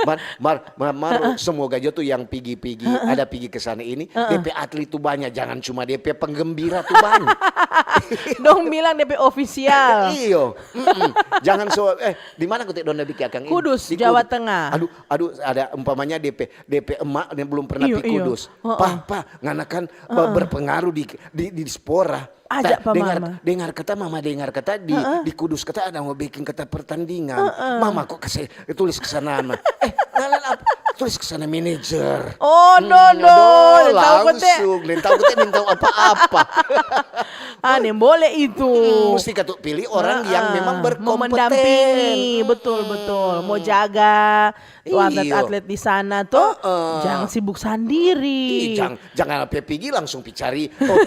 Mar, mar, mar, mar, semoga aja tuh yang pigi-pigi, ada pigi ke sana ini, depe atlet tuh banyak, jangan cuma depe penggembira tuh banyak. Dong bilang depe ofisial. Iyo, mm-mm. Jangan so, eh di mana kote dona bikin akang ini? Kudus, Di Jawa Kudus. Tengah. Aduh, aduh, ada umpamanya depe depe emak yang belum pernah Iyo, pi iyo. Kudus. Heeh. Pah, pah, ngana kan eh, berpengaruh di di di spora. Ajak Ta- pa dengar, mama. Dengar kata mama dengar kata di di Kudus kata ada mau bikin kata pertandingan. Mama kok kasih tulis ke sana nama. Eh, ngalan apa? Tulis ke sana manajer. Oh, no, no. Aduh, Tahu kote. Langsung, dan tahu kote minta apa-apa. Ah, nem boleh itu. Hmm, mesti katu pilih orang yang Ah, memang mau berkompeten. Mendampingi, betul betul. Mau jaga tu Iyo. atlet-atlet di sana tuh, Heeh. jangan sibuk sendiri. Ih, jang, jangan apa pigi langsung picari. Oh,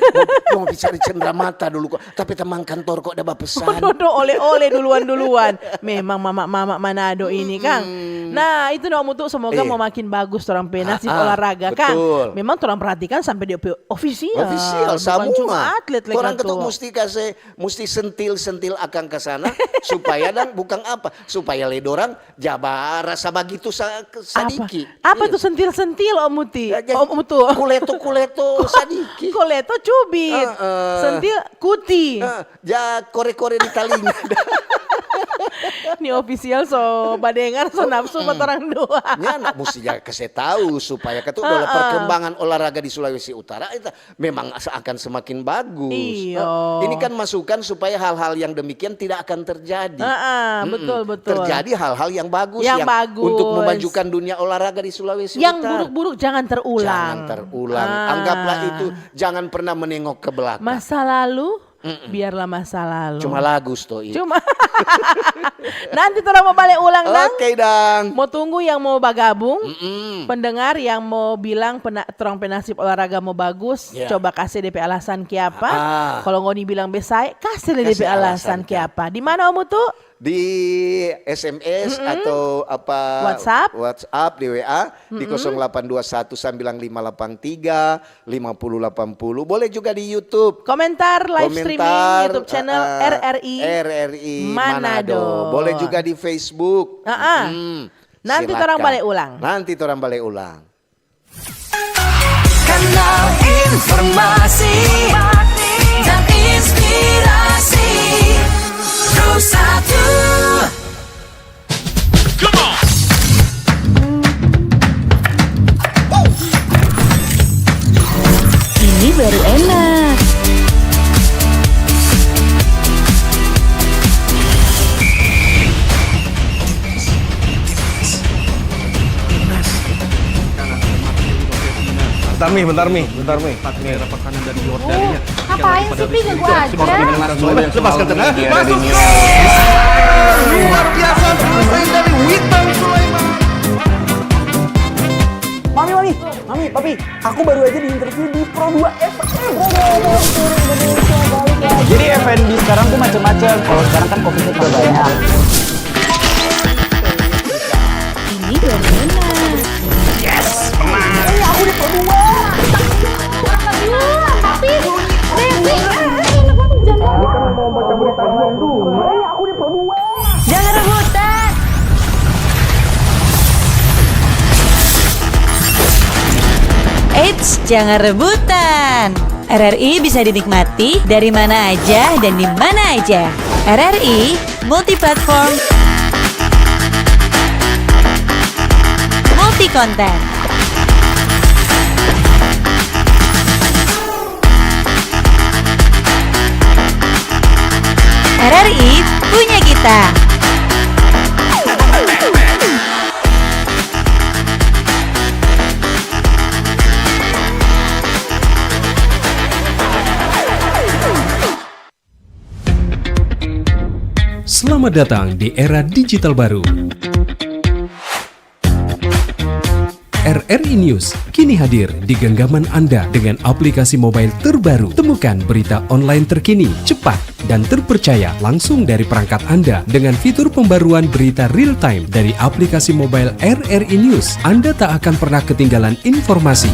mau, mau picari cendramata dulu kok. Tapi teman kantor kok ada bapesan. Dodo oleh-oleh duluan-duluan. Memang mama-mama Manado ini, Kang. Nah, itu no mutu semoga Iya. mau makin bagus orang pe nasib Ah, ah, olahraga, Kang. betul. Memang orang perhatikan sampai dia pe ofisial. Ofisial Bukan semua. Cuma atlet le Orang katu. Ketuk musti kasih, musti sentil-sentil akang ke sana supaya dang bukan apa, supaya le dorang jaba rasa bagitu sa, sadiki. Apa Iya. Tuh sentil-sentil, Om Muti? Ya, jadi Om Mutu. Kuleto-kuleto sadiki. Kuleto cubi. Heeh. Sentil kuti. Eh, ja kore-kore di talinga. Ni official so badengar, so nafsu pa torang dua. Nya nak musti ja kase tahu supaya katu perkembangan olahraga di Sulawesi Utara itu memang se-, akan semakin bagus. Iyo. Eh, ini kan masukan supaya hal-hal yang demikian tidak akan terjadi. Heeh, betul, betul. Terjadi hal-hal yang bagus, yang bagus untuk memajukan dunia olahraga di Sulawesi Utara. Yang buruk-buruk jangan terulang. Jangan terulang. Ah. Anggaplah itu, jangan pernah menengok ke belakang. Masa lalu, biarlah masa lalu. Cuma lagu sto itu. Cuma. Nanti torang mo bale ulang, dang. Oke, dang. Mo tunggu yang mo bagabung, pendengar yang mo bilang pena-, torang pe nasib olahraga mo bagus, coba kase depe alasan kiapa. Ah. Kalo ngoni bilang besae, kase lei depe alasan kiapa. Di mana, Om Utu? Di S M S atau apa, WhatsApp? WhatsApp, di W A, di kosong delapan dua satu sembilan lima delapan tiga lima puluh delapan puluh. Boleh juga di YouTube. Komentar live streaming YouTube channel R R I Manado. Komentar, eh, eh, R R I Manado. Boleh juga di Facebook. Heeh. Nanti torang bale ulang. Nanti torang bale ulang. Kanal informasi dan inspirasi. Pro satu. Ini baru enak. Bentar, Mi, bentar, Mi, bentar, Mi. Daerah pertahanan dari Yordania. Ngapain sih, Pi? Ganggu aja. Lepaskan tenang. Masuk gol. Luar biasa, selesai dari Witan Sulaiman. Mami, Mami, Mami, Papi, aku baru aja diinterview di Pro dua F M. Jadi F and B sekarang tuh macam-macam. Kalau sekarang kan coffee shop banyak. Ini dari mana? Yes, menang. Eh, aku di Pro dua. Tapi, Devi, eh, eh, enak banget, jangan. Ini kan mau baca berita dulu. Eh, aku di Pro dua. Jangan rebutan. Eits, jangan rebutan. R R I bisa dinikmati dari mana aja dan di mana aja. R R I multi platform, multi konten. R R I punya kita. Selamat datang di era digital baru. R R I News kini hadir di genggaman Anda dengan aplikasi mobile terbaru. Temukan berita online terkini, cepat, dan terpercaya langsung dari perangkat Anda dengan fitur pembaruan berita real time dari aplikasi mobile R R I News. Anda tak akan pernah ketinggalan informasi.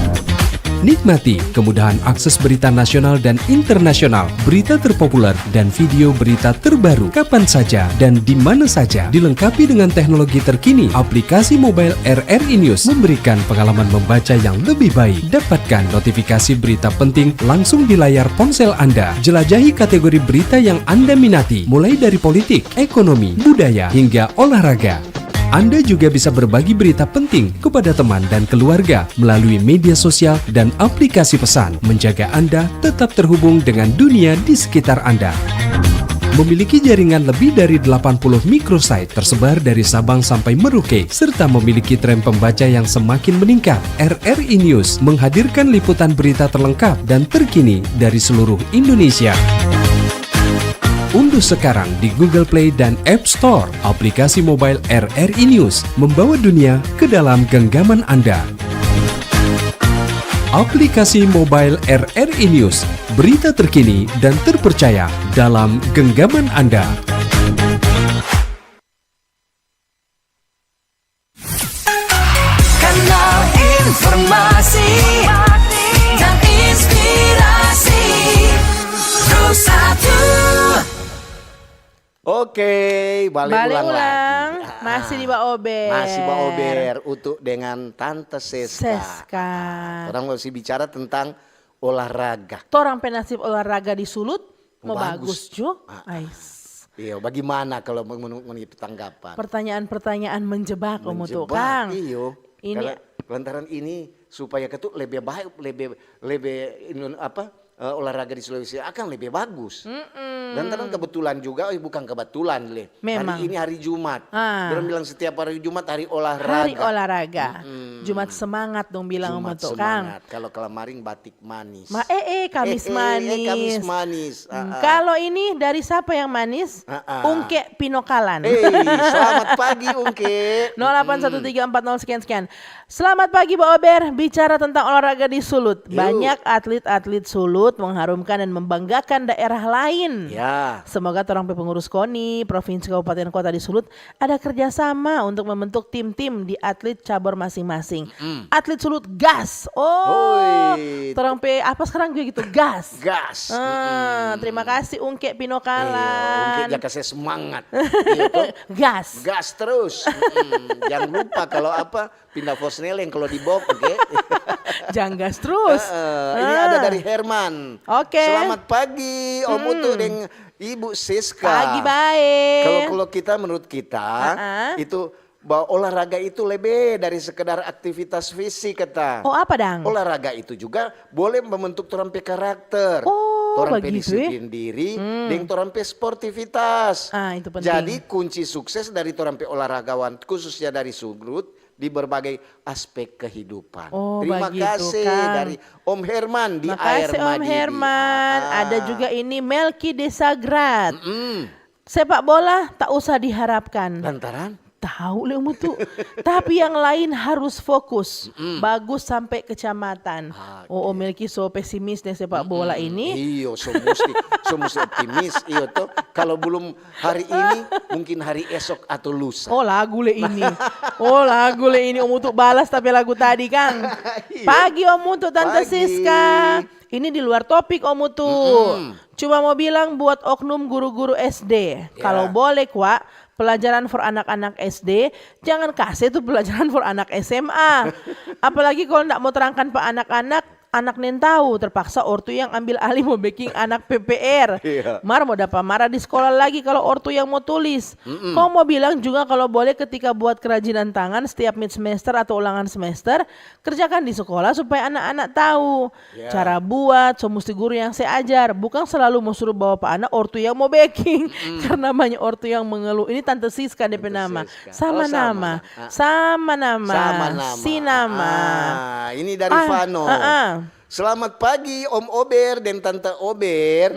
Nikmati kemudahan akses berita nasional dan internasional, berita terpopuler, dan video berita terbaru kapan saja dan di mana saja. Dilengkapi dengan teknologi terkini, aplikasi mobile R R I News memberikan pengalaman membaca yang lebih baik. Dapatkan notifikasi berita penting langsung di layar ponsel Anda. Jelajahi kategori berita yang Anda minati, mulai dari politik, ekonomi, budaya, hingga olahraga. Anda juga bisa berbagi berita penting kepada teman dan keluarga melalui media sosial dan aplikasi pesan, menjaga Anda tetap terhubung dengan dunia di sekitar Anda. Memiliki jaringan lebih dari delapan puluh microsite tersebar dari Sabang sampai Merauke, serta memiliki tren pembaca yang semakin meningkat, R R I News menghadirkan liputan berita terlengkap dan terkini dari seluruh Indonesia. Unduh sekarang di Google Play dan App Store aplikasi mobile R R I News, membawa dunia ke dalam genggaman Anda. Aplikasi mobile R R I News, berita terkini dan terpercaya dalam genggaman Anda. Kanal informasi dan inspirasi. Pro satu. Oke, bale ulang lagi. Bale ulang. Ah, masih di Baober. Masih Baober, Utu dengan Tante Seska. Seska. Orang masih bicara tentang olahraga. Torang pe nasib olahraga di Sulut mo bagus. Mo bagus jo. Ah. Ais. Iyo, bagaimana kalau menurut itu tanggapan? Pertanyaan-pertanyaan menjebak, Om Utu, Menjebak, Kang. Iyo. Ini Karena lantaran ini supaya ketu lebih baik, lebih lebih inun- apa eh, olahraga di Sulawesi akan lebih bagus. Lantaran kebetulan juga, eh, bukan kebetulan le. Memang. Hari ini hari Jumat. Ah. Orang bilang setiap hari Jumat hari olahraga. Hari olahraga. Jumat semangat dong bilang, Om Jumat Utu, Kang. Semangat. Kalau kalau maring batik manis. Ma eh eh Kamis Eh, eh, manis. eh, Kamis manis. Ah, Hmm, ah. Kalau ini dari siapa yang manis? Ah, ah. Ungke Pinokalan. Eh, selamat pagi Ungke. Nol delapan satu tiga empat nol sekian sekian. Selamat pagi Ba Ober, bicara tentang olahraga di Sulut. Yuk. Banyak atlet-atlet Sulut mengharumkan dan membanggakan daerah lain. Ya. Semoga torang pe pengurus koni, provinsi, kabupaten, kota di Sulut ada kerjasama untuk membentuk tim-tim di atlet cabur masing-masing. Atlet Sulut gas. Oh, Hoi. Torang pe apa sekarang juga gitu, gas. Gas. Ah, terima kasih Ungke Pinokalan. Iya, Ungke ja kase semangat. Iya, toh? Gas. Gas terus. Mm-mm. Jangan lupa kalau apa pindah fosnel yang kalau di bok, oke? Jangan gas terus. Heeh, ini ada dari Herman. Oke. Selamat pagi Om Utu deng Ibu Siska. Pagi bae. Kalau kalau kita menurut kita Heeh. itu bahwa olahraga itu lebih dari sekedar aktivitas fisik kata. Oh, apa dang? Olahraga itu juga boleh membentuk torang pe karakter. Oh, Torang pe bagitu, eh? disiplin diri, deng torang pe sportivitas. Ah, itu penting. Jadi kunci sukses dari torang pe olahragawan, khususnya dari Sulut, di berbagai aspek kehidupan. Oh, Terima bagitu, kasih Kang. Dari Om Herman di Air Makasih Om Madidi. Herman. Ah. Ada juga ini Melki Desagrat. Mm-mm. Sepak bola tak usah diharapkan. Lantaran? Tahu le Om Utu. Tapi yang lain harus fokus. Bagus sampai kecamatan. Oke. Oh, Om Melki so pesimis deh sepak bola ini. Iyo, so musti, so musti optimis. Iyo toh. Kalau belum hari ini, mungkin hari esok atau lusa. Oh, lagu le ini. Oh, lagu le ini Om Utu balas tapi lagu tadi, Kang. Iya. Pagi Om Utu, Tante Pagi. Siska. Ini di luar topik Om Utu. Cuma mau bilang buat oknum guru-guru S D, Ya. kalau boleh kwa, pelajaran for anak-anak S D, jangan kasih tuh pelajaran for anak S M A. Apalagi kalau ndak mau terangkan pa anak-anak, anak nintau, terpaksa ortu yang ambil alih mo beking anak P P R. Iya. Mar mo dapa mara di sekolah lagi kalau ortu yang mo tulis. Ko mo bilang juga kalau boleh ketika buat kerajinan tangan setiap mid semester atau ulangan semester, kerjakan di sekolah supaya anak-anak tahu Ya. cara buat, so musti guru yang se ajar, bukan selalu mo suruh bawa pa anak ortu yang mo beking. Karena banyak ortu yang mengeluh. Ini Tante Siska depe nama. Siska. Sama Oh, sama. nama. Ah. Sama nama. Sama nama. Si nama. Ah, ini dari Ah, Vano. ah, ah. Selamat pagi Om Ober dan Tante Ober.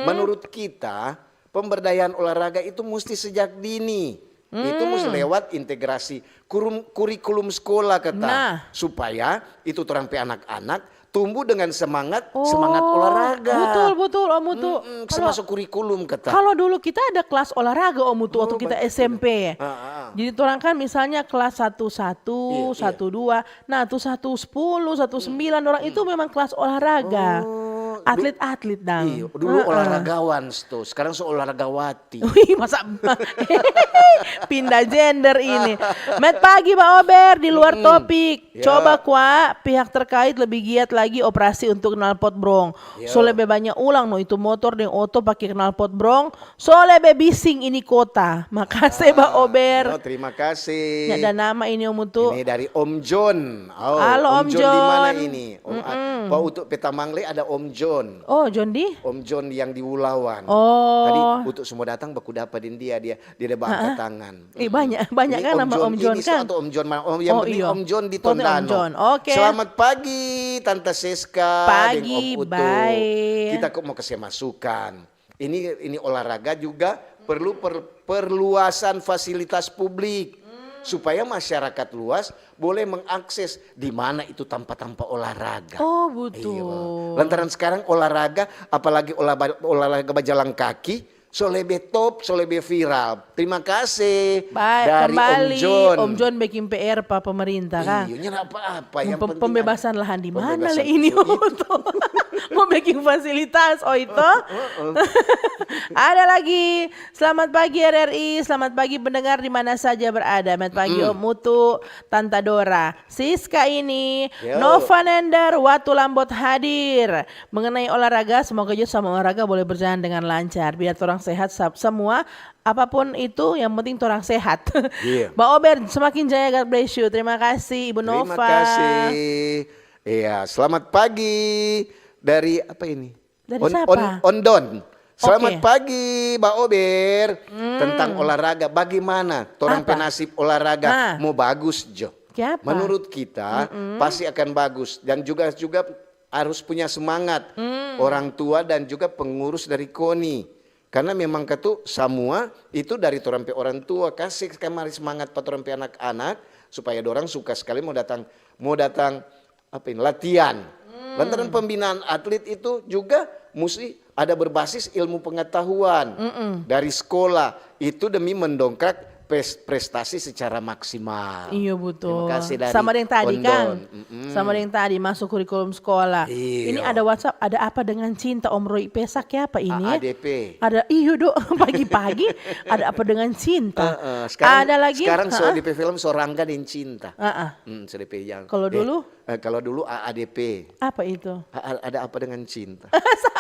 Menurut kita, pemberdayaan olahraga itu mesti sejak dini. Itu mesti lewat integrasi kurum- kurikulum sekolah kata. Nah. Supaya itu torang pe anak-anak tumbuh dengan semangat Oh, semangat olahraga. Betul, betul, Om Utu. Mm-mm, Kalau masuk kurikulum kata. Kalau dulu kita ada kelas olahraga Om Utu waktu Oh, kita baik. S M P. Ah, ah. Jadi orang kan misalnya kelas satu satu, Iya, iya. satu dua. Nah, tuh satu sepuluh, satu sembilan orang itu memang kelas olahraga. Oh, du- Atlet-atlet dang. Iya, dulu Heeh. olahragawan tuh, sekarang so olahragawati. Wih, masa pindah gender ini. Met pagi Ba Ober di luar topik. Ya. Coba kwa pihak terkait lebih giat lagi operasi untuk knalpot brong. Ya. So lebe banyak ulang no itu motor deng oto pake knalpot brong. So lebe bising ini kota. Makase Ba Ober. Yo, terima kasih. Ada nama ini Om Utu. Ini dari Om John. Oh, Halo, Om John di mana John. Ini? Om, ah, Pak Utu Petamang le ada Om John. Oh, John di? Om John yang di Ulawan. Oh. Tadi Utu semua datang baku dapa deng dia, dia dia ada angkat tangan. Eh, banyak, banyak Ini kan nama Om John ini kan? Atau Om John mana? Oh, yang Oh, penting iya. Om John di Pokoknya Om Tondano. John. Oke. Selamat pagi Tante Siska Pagi, deng Om Utu. baik. Kita kok mau kasih masukan. Ini ini olahraga juga perlu per- perluasan fasilitas publik supaya masyarakat luas boleh mengakses di mana itu tampa-tampa olahraga. Oh, betul. Iya. Lantaran sekarang olahraga, apalagi olahraga, olahraga bajalan kaki, so lebe top, so lebe viral. Terima kasih Baik, dari kembali Om John. Om John bikin P R pa pemerintah kan. Iya, nyanda apa-apa. Yang Pem- penting pembebasan itu. Lahan di mana Pembebasan le ini itu, Om itu. Utu? Mau Bikin fasilitas, oh itu. Ada lagi. Selamat pagi R R I, selamat pagi pendengar di mana saja berada. Selamat pagi Om Utu, Tanta Dora, Siska ini, Yo. Nova Nender, Watu Lambot hadir. Mengenai olahraga, semoga juga sama olahraga boleh berjalan dengan lancar. Biar orang sehat sa- semua, apapun itu, yang penting orang sehat. Iya. Mbak Ober, semakin jaya, God bless you. Terima kasih Ibu Nova. Terima kasih. Iya, selamat pagi dari apa ini? Dari On- siapa? On- Ondon. Selamat Oke. Pagi, Mbak Ober. Hmm. Tentang olahraga, bagaimana? Torang pe Apa? Nasib olahraga Ah. Mau bagus jo. Kiapa? Menurut kita Mm-mm. Pasti akan bagus dan juga juga harus punya semangat Hmm. Orang tua dan juga pengurus dari koni. Karena memang katu samua itu dari torang pe orang tua kasih kamari semangat pa torang pe anak-anak supaya dorang suka sekali mau datang mau datang apa ini latihan. Hmm. Lantaran pembinaan atlet itu juga musti ada berbasis ilmu pengetahuan Mm-mm. Dari sekolah itu demi mendongkrak pres- prestasi secara maksimal. Iya, betul. Terima kasih dari Sama deng tadi, Ondon. Kang. Mm-mm. Sama deng tadi masuk kurikulum sekolah. Iya. Ini ada WhatsApp, ada apa dengan cinta Om Roy Pesak ya apa ini? A A D P. Ada, iyo do, pagi-pagi ada apa dengan cinta? Heeh, sekarang, Ada lagi? Sekarang so Heeh. Di film Sorangga deng cinta. Heeh. Hmm, so di pe yang Kalau eh, dulu? Eh, kalau dulu A A D P. Apa itu? A- ada apa dengan cinta?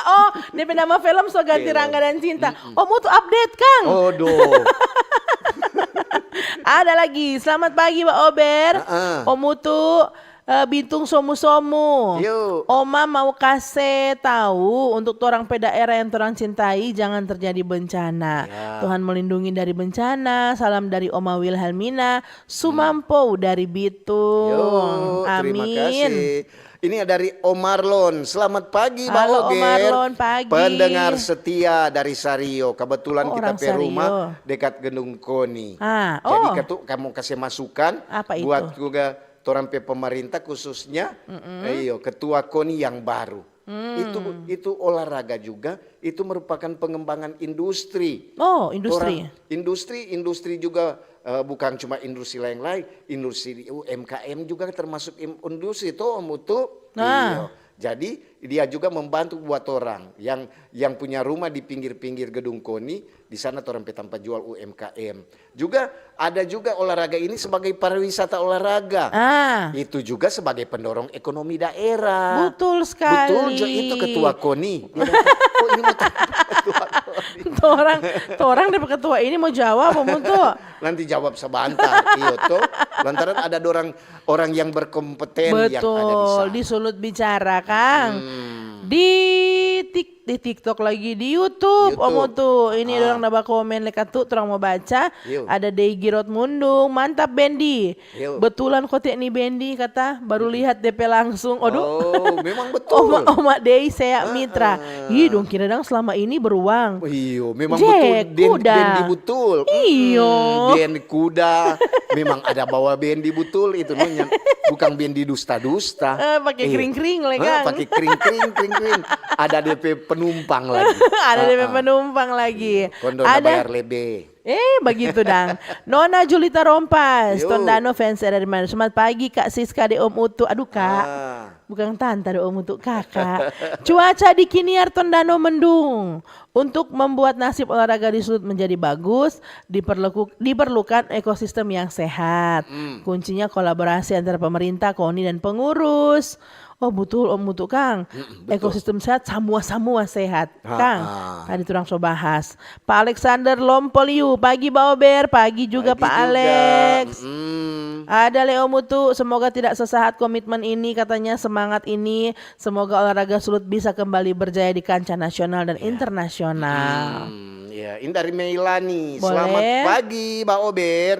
Oh, dia pe nama film so ganti Film. Rangga dan Cinta. Mm-mm. Om Utu update, Kang. Oh, doh. Ada lagi. Selamat pagi, Mbak Ober. Heeh. Om Utu, eh, Bintung Somu-Somu. Yuk. Oma mau kase tahu untuk torang pe daerah yang torang cintai, jangan terjadi bencana. Ya. Tuhan melindungi dari bencana. Salam dari Oma Wilhelmina. Sumampou dari Bitung. Yo, terima Amin. Kasih. Ini ada dari Om Marlon. Selamat pagi, Mbak Halo, Om Oger. Marlon, pagi. Pendengar setia dari Sario. Kebetulan Oh, kita orang pe rumah Sario. Dekat Gedung Koni. Ah, Jadi oh. Ketu, kamu kasih masukan Apa buat itu? Juga torang pe pemerintah khususnya, Mm-mm. Iyo, ketua Koni yang baru. Hmm. Itu itu olahraga juga, itu merupakan pengembangan industri. Oh, industri. Orang, industri, industri juga eh, bukan cuma industri lain-lain, industri di U M K M juga termasuk im- industri toh Om Utu. Nah. Iyo. Jadi dia juga membantu buat orang yang yang punya rumah di pinggir-pinggir gedung Koni, di sana torang pe tampa jual U M K M. Juga ada juga olahraga ini sebagai pariwisata olahraga. Ah. Itu juga sebagai pendorong ekonomi daerah. Betul sekali. Betul jo itu ketua Koni. Dia datang, "Oh, ini mau tanya ketua Koni." Torang, torang depe ketua ini mau jawab apa mau tuh? Nanti jawab sebentar, iyo tuh. Lantaran ada orang orang yang berkompeten yang ada di Betul, sana. Di Sulut Bicara, Kang. Hmm. Di tik di TikTok lagi, di YouTube, YouTube. Omo tuh. Ini Ah. Orang na bakomen leka tu, torang mo baca. Yo. Ada Dei Girot Mundung, mantap Bendi. Yo. Betulan kote ni Bendi kata, baru lihat depe langsung. Aduh. Oh, memang betul. Oma, Oma Dei Sea Heeh. Mitra. Ih, dong kira dang selama ini beruang. Iyo, memang Jack, betul. Den- kuda. Bendi betul. Iyo. Mm-mm, den kuda. Memang ada bawa bendi betul itu, no, nya. Bukan bendi dusta-dusta. Eh, pakai Eh. Kring-kring, le, Hah, Kang. Pakai kring-kring, kring-kring. Ada depe penumpang lagi. Ada depe Ah, ah. Penumpang lagi. Iya, kondo na Ada bayar lebe. Eh, begitu dang. Nona Julita Rompas, Yo. Tondano fans dari mana? Selamat pagi, Kak Siska de Om Utu. Aduh, Kak. Ah. Bukan tanta de Om Utu, Kakak. Cuaca di Kiniar Tondano mendung. Untuk membuat nasib olahraga di Sulut menjadi bagus, diperluku- diperlukan ekosistem yang sehat. Hmm. Kuncinya kolaborasi antara pemerintah, koni, dan pengurus. Oh, betul, Om Utu, Kang. Mm-mm, betul. Ekosistem sehat, samua-samua sehat. Ha, Kang, ah. Tadi torang so bahas. Pak Alexander Lompoliu, pagi Baober, pagi juga Pagi Pak juga. Alex. Mm-mm. Ada Leo Mutu, semoga tidak sesaat komitmen ini, katanya semangat ini, semoga olahraga Sulut bisa kembali berjaya di kancah nasional dan Ya. Internasional. Mm, ya, ini dari Meilani. Boleh. Selamat pagi, Baober.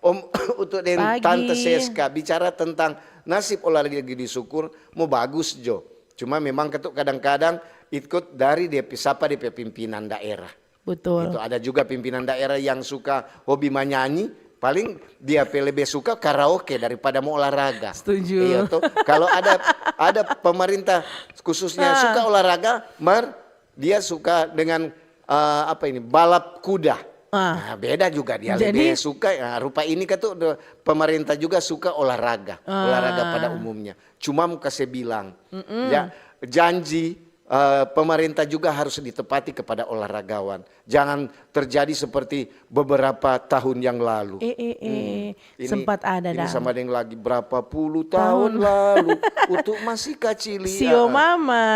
Om Utu deng Pagi. Tante Seska bicara tentang nasib olahraga di Sukur, mo bagus jo. Cuma memang ketu kadang-kadang ikut dari dia pe- sapa dia pe pimpinan daerah. Betul. Itu ada juga pimpinan daerah yang suka hobi manyanyi, paling dia pe lebe suka karaoke daripada mo olahraga. Setuju. Iya toh. Kalau ada ada pemerintah khususnya Ah. Suka olahraga, mar dia suka dengan eh, apa ini balap kuda. Ah. Nah, beda juga dia Jadi lebih suka. Nah, rupa ini kan tuh de- pemerintah juga suka olahraga, Ah. Olahraga pada umumnya. Cuma mau kasih bilang, Mm-mm. Ya janji Eh, pemerintah juga harus ditepati kepada olahragawan. Jangan terjadi seperti beberapa tahun yang lalu. Eh, eh, eh. Ini, Sempat ada ini dah. Sama deng lagi berapa puluh tahun lalu, untuk masih kacili. Sio Ah, ah. mama.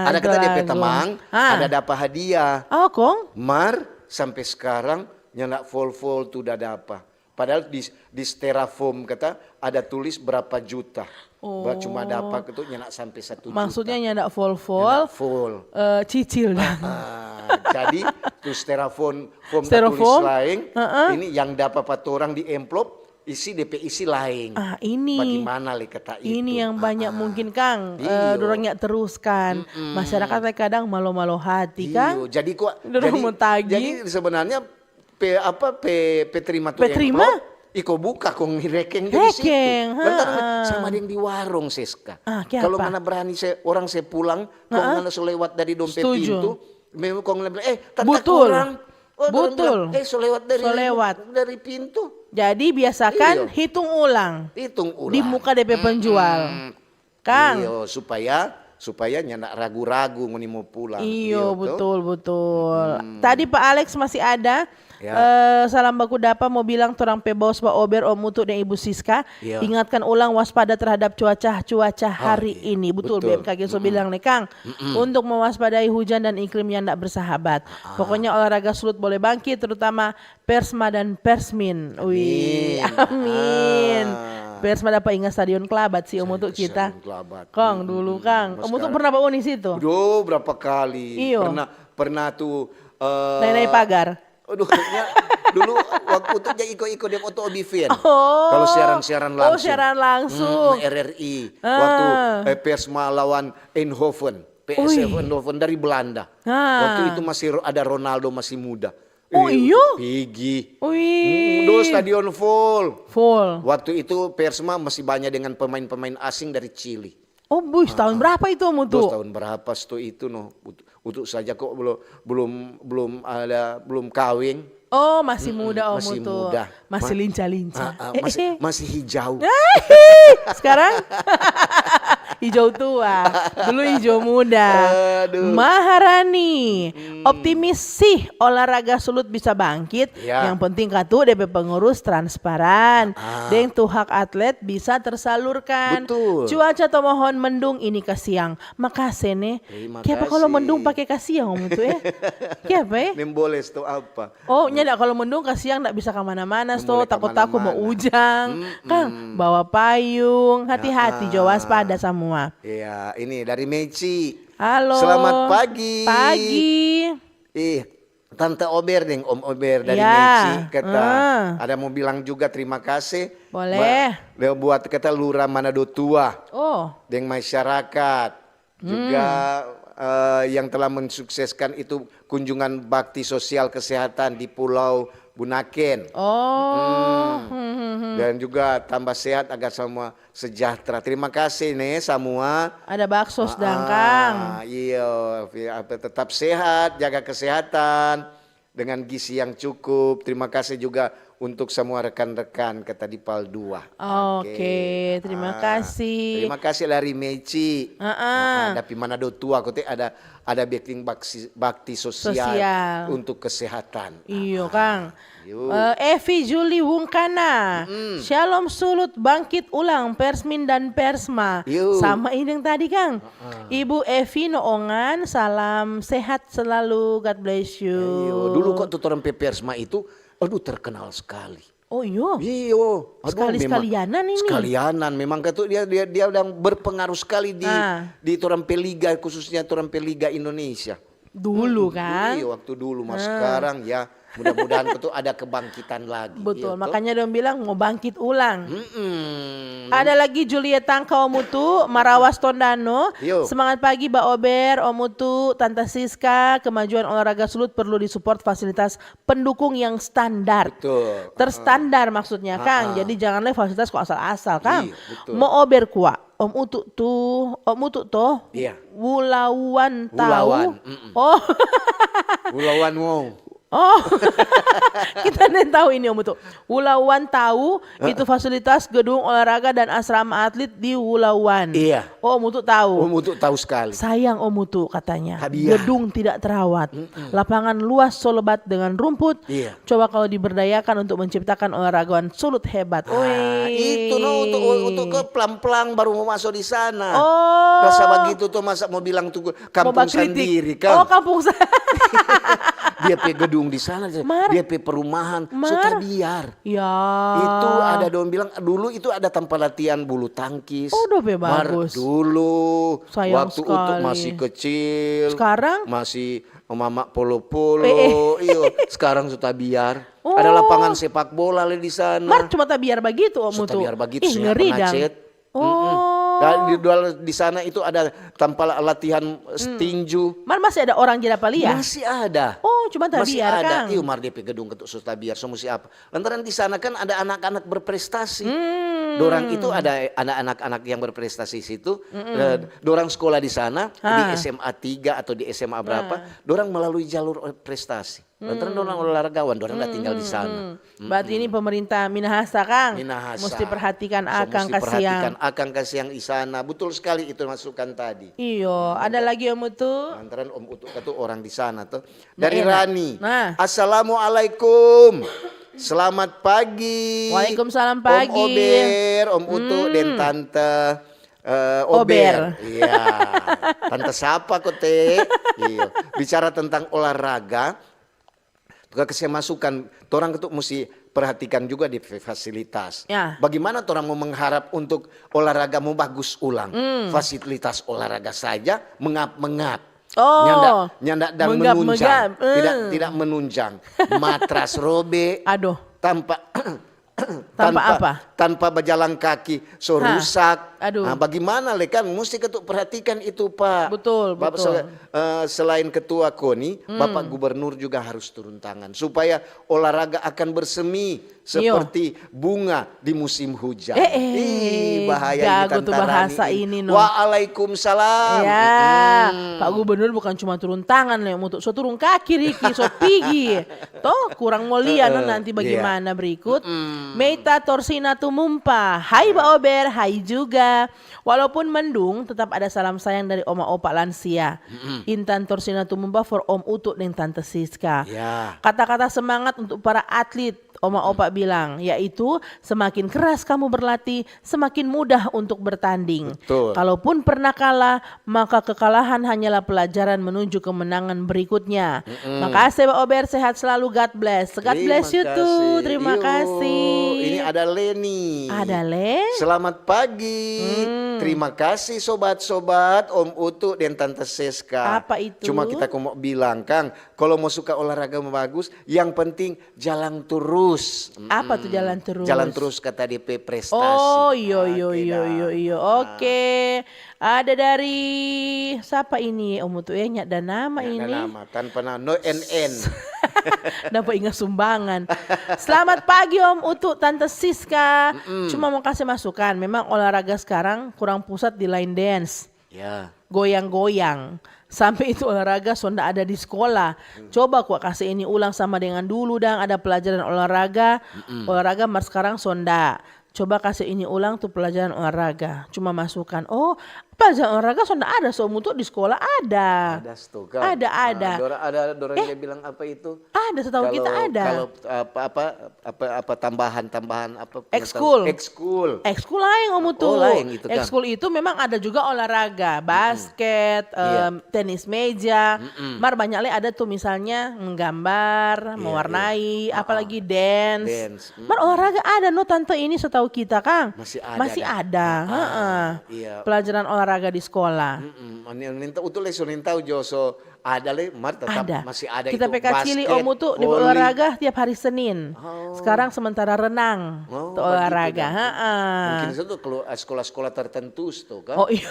Ada itu kata dia pe lagu. Tamang, Ah. ada dapa hadiah. Oh, kong? Mar sampai sekarang nyanda fol-fol tu da dapa. Padahal di, di styrofoam kata ada tulis berapa juta. Ba cuma dapa itu nyanda sampai satu juta. Maksudnya nyanda fol-fol, Nyanda fol. eh, cicil dang. Ah, jadi tu styrofoam, foam Styrofoam, tertulis laeng, heeh. Ini yang dapa pa torang di amplop, isi depe isi laeng. Ah, ini. Bagaimana le kata itu? Ini yang banyak Ah, ah. mungkin, Kang, eh, Iyo. dorang nya teruskan. Masyarakat teh kadang malo-malo hati, Kang. Iyo, jadi kok Dorang jadi, mau tagih. Jadi sebenarnya pe apa pe, pe terima tu Pe terima? Amplop, iko buka kong rekeng di situ. Rekeng, Lantaran ha-ha. Sama deng di warung, Seska. Ah, kiapa? Kalau ngana berani se orang se pulang, kong ngana so lewat dari dong pe Setuju. Pintu, memang kong ngana bilang, "Eh, tanta Butul. kurang." Oh, dorang Butul. Bilang, "Eh, so lewat dari So lewat. Dari pintu." Jadi biasakan Iyo. hitung ulang. Hitung ulang. Di muka depe penjual. Kang. Iyo, supaya supaya nyanda ragu-ragu ngoni mau pulang. Iyo, to? Betul, betul. Tadi Pak Alex masih ada. Ya. Eh, salam baku dapa, mau bilang torang pe bos Pak Ober, Om Utu, dan Ibu Siska, Iya. ingatkan ulang waspada terhadap cuaca cuaca Oh, hari iya. ini. Betul, Betul. B M K G so bilang nih, Kang. Untuk mewaspadai hujan dan iklim yang tidak bersahabat. Pokoknya olahraga sulut boleh bangkit, terutama Persma dan Persmin. Wih, amin. Ah. Persma dapat ingat Stadion Kelabat sih, Om Utu, kita. Stadion Kelabat. Kang, dulu, Kang. Om Utu pernah bauni situ? Duh, berapa kali? Iyo. Pernah pernah tuh eh, Nae-nae pagar. Aduh, ya, dulu waktu itu jadi iko-iko deng Oto Obivian. Oh. Kalau siaran-siaran Oh, langsung. siaran langsung. Hmm, R R I. Ah. Waktu eh, Persma lawan Eindhoven, P S V Ui. Eindhoven dari Belanda. Ah. Waktu itu masih ro- ada Ronaldo masih muda. Oh, Eh, iyo? Pigi. Wih. Hmm, do stadion full. Full. Waktu itu Persma masih banyak dengan pemain-pemain asing dari Chili. Oh, buih, tahun berapa itu, Om Utu? Terus tahun berapa sto itu no? Utu, Utu saja kok belum belum belum ada belum kawin. Oh, masih muda, Om Masih Utu. Muda. Masih Ma- lincah-lincah. Ah, ah, Eh, masih eh. Masih hijau. Sekarang hijau tua, dulu hijau muda. Aduh. Maharani, optimis sih olahraga sulut bisa bangkit. Ya. Yang penting katu depe pengurus transparan. Ah. Deng tu hak atlet bisa tersalurkan. Betul. Cuaca tomohon mendung ini kasiang. Makase ne. Terima Kiapa kalau kasih. Mendung pakai kasiang, Om Utu, eh? Kiapa, eh? Memboles to apa? Oh, nyanda, kalau mendung kasiang ndak bisa kemana-mana, Ndak so boleh takut-takut mau kemana-mana. hujan. Kan, bawa payung, hati-hati, jo waspada semua. Ya, ini dari Meci. Halo. Selamat pagi. Pagi. Ih, Tante Ober deng Om Ober dari Ya. Meci kata Ah. ada mau bilang juga terima kasih. Boleh. Ba- buat kata Lurah Manado Tua Oh. deng masyarakat juga eh, yang telah mensukseskan itu kunjungan bakti sosial kesehatan di Pulau Bunaken. Oh. Hmm, hmm, hmm. Dan juga tambah sehat agar semua sejahtera. Terima kasih nih semua. Ada bakso sedang, Ah, Kang. Iya, apa, tetap sehat, jaga kesehatan dengan gizi yang cukup. Terima kasih juga untuk semua rekan-rekan kata di Pal dua. Oke, terima Ah, kasih. Terima kasih dari Meci. Ah, ah. Ah, tapi Manado Tua kote ada ada bakti bakti, bakti sosial Sosial. Untuk kesehatan. Iyo, Kang. Yo. Eh, Evi Juli Wungkana. Shalom sulut bangkit ulang Persmin dan Persma. Yo. Sama ini yang tadi, Kang. Ibu Evi Noongan, salam sehat selalu. God bless you. Iyo, dulu kok tu torang pe Persma itu, aduh terkenal sekali. Oh iyo. Iyo, aduh, Sekali memang sekalianan ini. Sekalianan, memang kata dia dia dia udah berpengaruh sekali di Ah. di torang pe liga, khususnya torang pe liga Indonesia. Dulu kan. Iya, waktu dulu mas sekarang ya mudah-mudahan itu ada kebangkitan lagi. Betul, Iya, toh? Makanya dong bilang mau bangkit ulang. Mm-mm. Ada lagi Juliet Tangka Om Utu, Marawas Tondano. Yo. Semangat pagi Ba Ober, Om Utu, Tanta Siska, kemajuan olahraga sulut perlu disupport fasilitas pendukung yang standar. Betul. Terstandar maksudnya, Kang. Ah. Jadi jangan le fasilitas kok asal-asal, Kang. Iya, betul. Mo ober kua. Om Utu tu, Om Utu to. Iya. Wulawan tau. Wulawan, mm-mm. Oh. Wulawan wow. Oh, kita nih tahu ini, Om Utu. Wulawan tahu itu fasilitas gedung olahraga dan asrama atlet di Wulawan. Iya. Oh, Om Utu tahu. Om Utu tahu sekali. Sayang, Om Utu, katanya. Tabiar. Gedung tidak terawat. Lapangan luas so lebat dengan rumput. Iya. Coba kalau diberdayakan untuk menciptakan olahragawan sulut hebat. Ah, itu no untuk untuk ke pelang-pelang baru mau masuk di sana. Oh. Rasa begitu tuh, masa mau bilang tuh Mau kampung bakritik. Sandiri Oh, kan. kampung sa- Dia pe gedung di sana, Mar. dia pe perumahan, so Mar. Tabiar. Ya. Itu ada dong bilang dulu itu ada tempat latihan bulu tangkis. Oh, dope Mar, bagus. Dulu Sayang waktu Utu sekali. Masih kecil. Sekarang? Masih mama polo-polo. Eh, eh. Iyo, sekarang so Tabiar. Oh. Ada lapangan sepak bola le di sana. Mar cuma Tabiar begitu, Om So Utu. Tabiar begitu, Ih, saya ngeri pernah dang. chat. Oh. Dan di, di sana itu ada tempat latihan tinju. Mar masih ada orang jadi apa lia? Masih ada. Oh, cuma Masih Tabiar, ada. Kang. Iyo, mar depe gedung ketuk so Tabiar, so musti apa. Lantaran di sana kan ada anak-anak berprestasi. Hmm. Dorang itu ada anak-anak yang berprestasi situ. Eh, dorang sekolah di sana, di Ha. S M A tiga atau di S M A berapa, dorang melalui jalur prestasi. Lantaran dorang olahragawan, dorang nggak tinggal di sana. Hmm. Berarti ini pemerintah minahasa, Kang. Minahasa. Mesti perhatikan So, akang mesti kasiang. Perhatikan akang kasiang di sana. Betul sekali itu masukan tadi. Iyo, ada lagi, Om Utu? Lantaran Om Utu itu orang di sana tuh. Nggak Dari enak. Rani. Nah. Assalamualaikum. Selamat pagi. Waalaikumsalam pagi. Om Ober, Om Utu, Hmm. dan Tante eh, Ober. Ober. Iya. Tante siapa kok, Te? Iya. Bicara tentang olahraga, tuh kasih masukan, orang itu mesti perhatikan juga di fasilitas. Ya. Bagaimana orang mau mengharap untuk olahraga mau bagus ulang? Fasilitas olahraga saja mengap-mengap. Oh, Nyanda, nyanda dan menggap-menggap. Menunjang. Tidak, Eh. tidak menunjang. Matras robe. Aduh. Tanpa Tanpa apa? Tanpa berjalan kaki, so Hah. Rusak. Aduh. Nah, bagaimana le kan? Mesti ketuk perhatikan itu, Pak. Betul, Bapak betul. sel- eh, selain ketua koni, Bapak Gubernur juga harus turun tangan supaya olahraga akan bersemi seperti bunga di musim hujan. Eh, eh, Ih, bahaya ini, gago Tante tuh bahasa Rani. ini, no. Waalaikumsalam. Ya, Mm-mm. Pak Gubernur bukan cuma turun tangan, le, Om Utu, so turun kaki, Riki, so pigi. Toh, kurang mulia, no, Eh, nanti iya. Bagaimana berikut? Meita Torsina Tumumpa. Hai, Ba Ober, hai juga. Walaupun mendung, tetap ada salam sayang dari oma opa lansia. Intan Torsina Tumumpa for Om Utu deng Tante Siska. Ya. Kata-kata semangat untuk para atlet, oma opa bilang, yaitu semakin keras kamu berlatih, semakin mudah untuk bertanding. Betul. Kalaupun pernah kalah, maka kekalahan hanyalah pelajaran menuju kemenangan berikutnya. Makasih, Ba Ober, sehat selalu, God bless. God bless you too. Terima Iyo, kasih. Ini ada Leni. Ada, Le? Selamat pagi. Hmm. Terima kasih, sobat-sobat, Om Utu dan Tante Seska. Apa itu? Cuma kita ko mau bilang, Kang, kalau mau suka olahraga mau bagus, yang penting jalan terus. Apa tuh jalan terus? Jalan terus kata D P prestasi. Oh, iyo, iyo, Oke, iyo, dah. iyo, iyo. Nah. Oke. Ada dari siapa ini? Om Utu, ya, nyanda nama Nyanda ini. Nama, tanpa na-, no N N. Dapat ingat sumbangan. Selamat pagi, Om Utu, Tante Siska. Cuma mau kasih masukan, memang olahraga sekarang kurang pusat di line dance. Ya. Goyang-goyang. Sampai itu olahraga sonda ada di sekolah. Coba kwa kasih ini ulang sama dengan dulu dang, ada pelajaran olahraga. Olahraga mar sekarang sonda. Coba kasih ini ulang tuh pelajaran olahraga. Cuma masukan. Oh, pelajaran olahraga sonda ada, so Om Utu di sekolah ada. Ada sto, kan? Ada, ada. Nah, dora, ada dorang dia bilang apa itu? Ada, setahu kita ada. Kalau apa apa apa apa tambahan-tambahan apa Ekskul. Ekskul. Ekskul lain, Om Utu. Oh, lain itu, kan? Ekskul itu memang ada juga olahraga, basket, Iya. em, tenis meja. Mar banyak le ada tuh misalnya menggambar, Iya, mewarnai, iya. apalagi dance. Dance. Mar olahraga ada no tante ini setahu kita, Kang. Masih ada, Masih ada. ada, heeh. Iya. Pelajaran olahraga di sekolah. Mm-mm. Ini, ini, Utu le so nintau jo so ada le, mar tetap Ada. masih ada Kita itu pe kacili, basket, Om Utu di voli. Olahraga tiap hari Senin. Oh. Sekarang sementara renang. Oh, Tuh begitu olahraga, dong. Heeh. Mungkin itu tuh kalau sekolah-sekolah tertentu tuh, kan? Oh iya.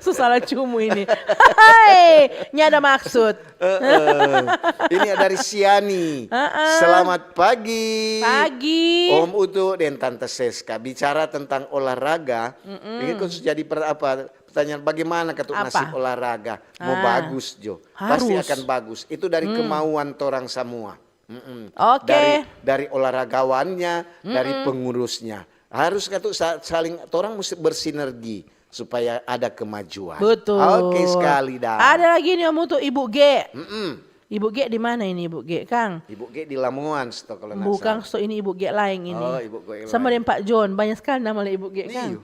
Susah lah cumu ini. Hai, ini ada maksud. Heeh. Ini ada dari Siani. Heeh. Selamat pagi. Pagi. Om Utu dan Tante Seska bicara tentang olahraga. Ini khusus jadi per, apa Tanya bagaimana katu nasib olahraga? Mo bagus jo. Pasti akan bagus. Itu dari kemauan torang samua. Mm-mm. Oke. Dari, dari olahragawannya, dari pengurusnya. Harus katu sa-, saling, torang musti bersinergi supaya ada kemajuan. Betul. Oke sekali dah. Ada lagi nih, Om Utu, Ibu G. Mm-mm. Ibu G di mana ini, Ibu G, Kang? Ibu G di Lamoan, sto, kalau nggak salah. Bukang, sto, ini Ibu G laeng ini. Oh, Ibu G laeng. Sama deng Pak John, banyak sekali nama le Ibu G, Kang. Iyo.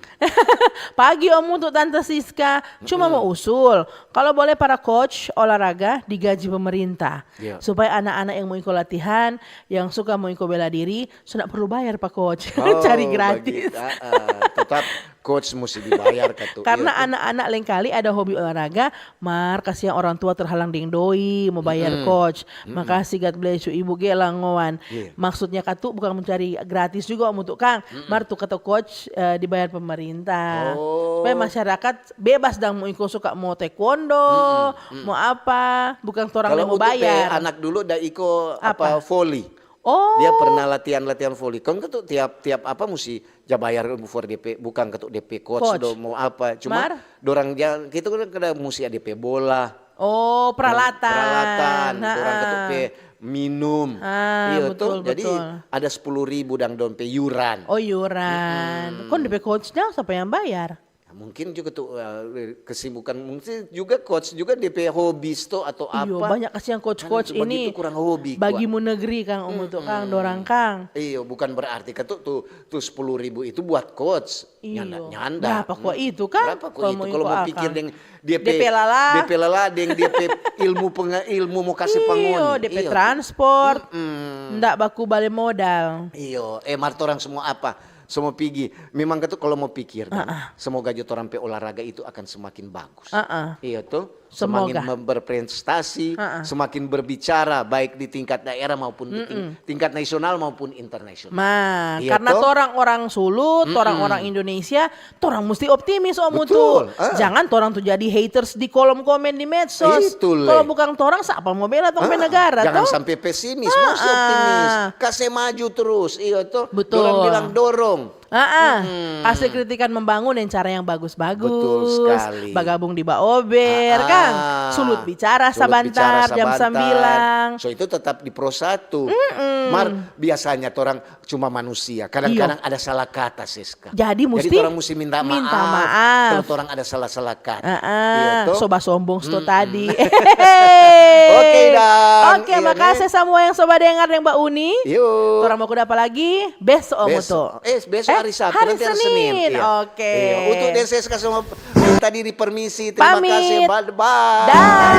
Pagi, Om Utu, Tante Siska. Cuma mau usul, kalau boleh para coach olahraga digaji pemerintah. Iya. Supaya anak-anak yang mau iko latihan, yang suka mau iko bela diri, so ndak perlu bayar pa coach. Oh, cari gratis. Bagi, ah, ah, tetap coach musti dibayar katu. Karena anak-anak lengkali ada hobi olahraga, mar kasihan orang tua terhalang deng doi mo bayar coach. Makasih, God bless you, Ibu G Langowan. Iya. Maksudnya katu bukan mencari gratis juga, Om Utu, Kang. Mar tu kata coach, eh, dibayar pemerintah. Oh. Supaya masyarakat bebas dang mo iko suka mo taekwondo, mo apa, bukan torang yang mo bayar. Kalau Utu pe anak dulu da iko apa, voli. Oh. Dia pernah latihan-latihan voli. Kong katu tiap, tiap apa musti ja bayar for depe, bukan katu depe coach do mo apa. Cuma dorang ja-, kita kan kada musti ada depe bola. Oh, peralatan. Peralatan, dorang katu pe minum. Ah, iyo betul, to. Jadi ada sepuluh ribu dang dong pe yuran. Oh, yuran. Kong depe coachnya siapa yang bayar? Ya, mungkin juga tu, eh, kesibukan, mungkin juga coach juga depe hobi to atau apa. Iyo, banyak kasihan coach-coach ini. Kan itu bagitu kurang hobi, bagi mu negeri, Kang, Om Utu, Kang, dorang, Kang. Iyo, bukan berarti katu tu, tu sepuluh ribu itu buat coach. Iyo. Nyanda, nyanda. Berapa kwa itu, Kang? Berapa kwa itu? Kalau mau pikir deng depe, depe lala deng depe ilmu penga-, ilmu mo kase pa ngoni. Iyo, depe transport. Ndak baku bale modal. Iyo, eh, mar torang semua apa? Semua pigi. Memang katu kalau mo pikir, semoga jo torang pe olahraga itu akan semakin bagus. Iyo to? Semakin berprestasi, semakin berbicara, baik di tingkat daerah maupun di ting-, tingkat nasional maupun internasional. Nah, karena torang orang Sulut, torang orang Indonesia, torang musti optimis, Om Utu. Betul. Jangan torang tu jadi haters di kolom komen di medsos. Itu le. Kalau bukan torang, sapa mo bela tong pe negara, jangan sampe pesimis, musti optimis. Kase maju terus, iyo to. Betul. Dorang bilang dorong. Ah, ah. Kasih kritikan membangun yang cara yang bagus-bagus. Betul sekali. Bagabung di Baober, kan? Sulut bicara sabantar, jam sambilang. So, itu tetap di Pro Satu. Mar, biasanya torang cuma manusia. Kadang-kadang ada salah kata, Siska. Jadi musti torang musti minta maaf kalau torang ada salah-salah kata. Iya, to? Soba sombong sto tadi. Oke, dang. Oke, makasih samua yang soba dengar deng Ba Uni. Torang mo kuda apa lagi? Beso, Om Utu. Eh, beso hari Sabtu, hari Senin. Iya. Oke. Iya. Untuk D S S kasih tadi di permisi. Terima kasih. Bye bye. Dah.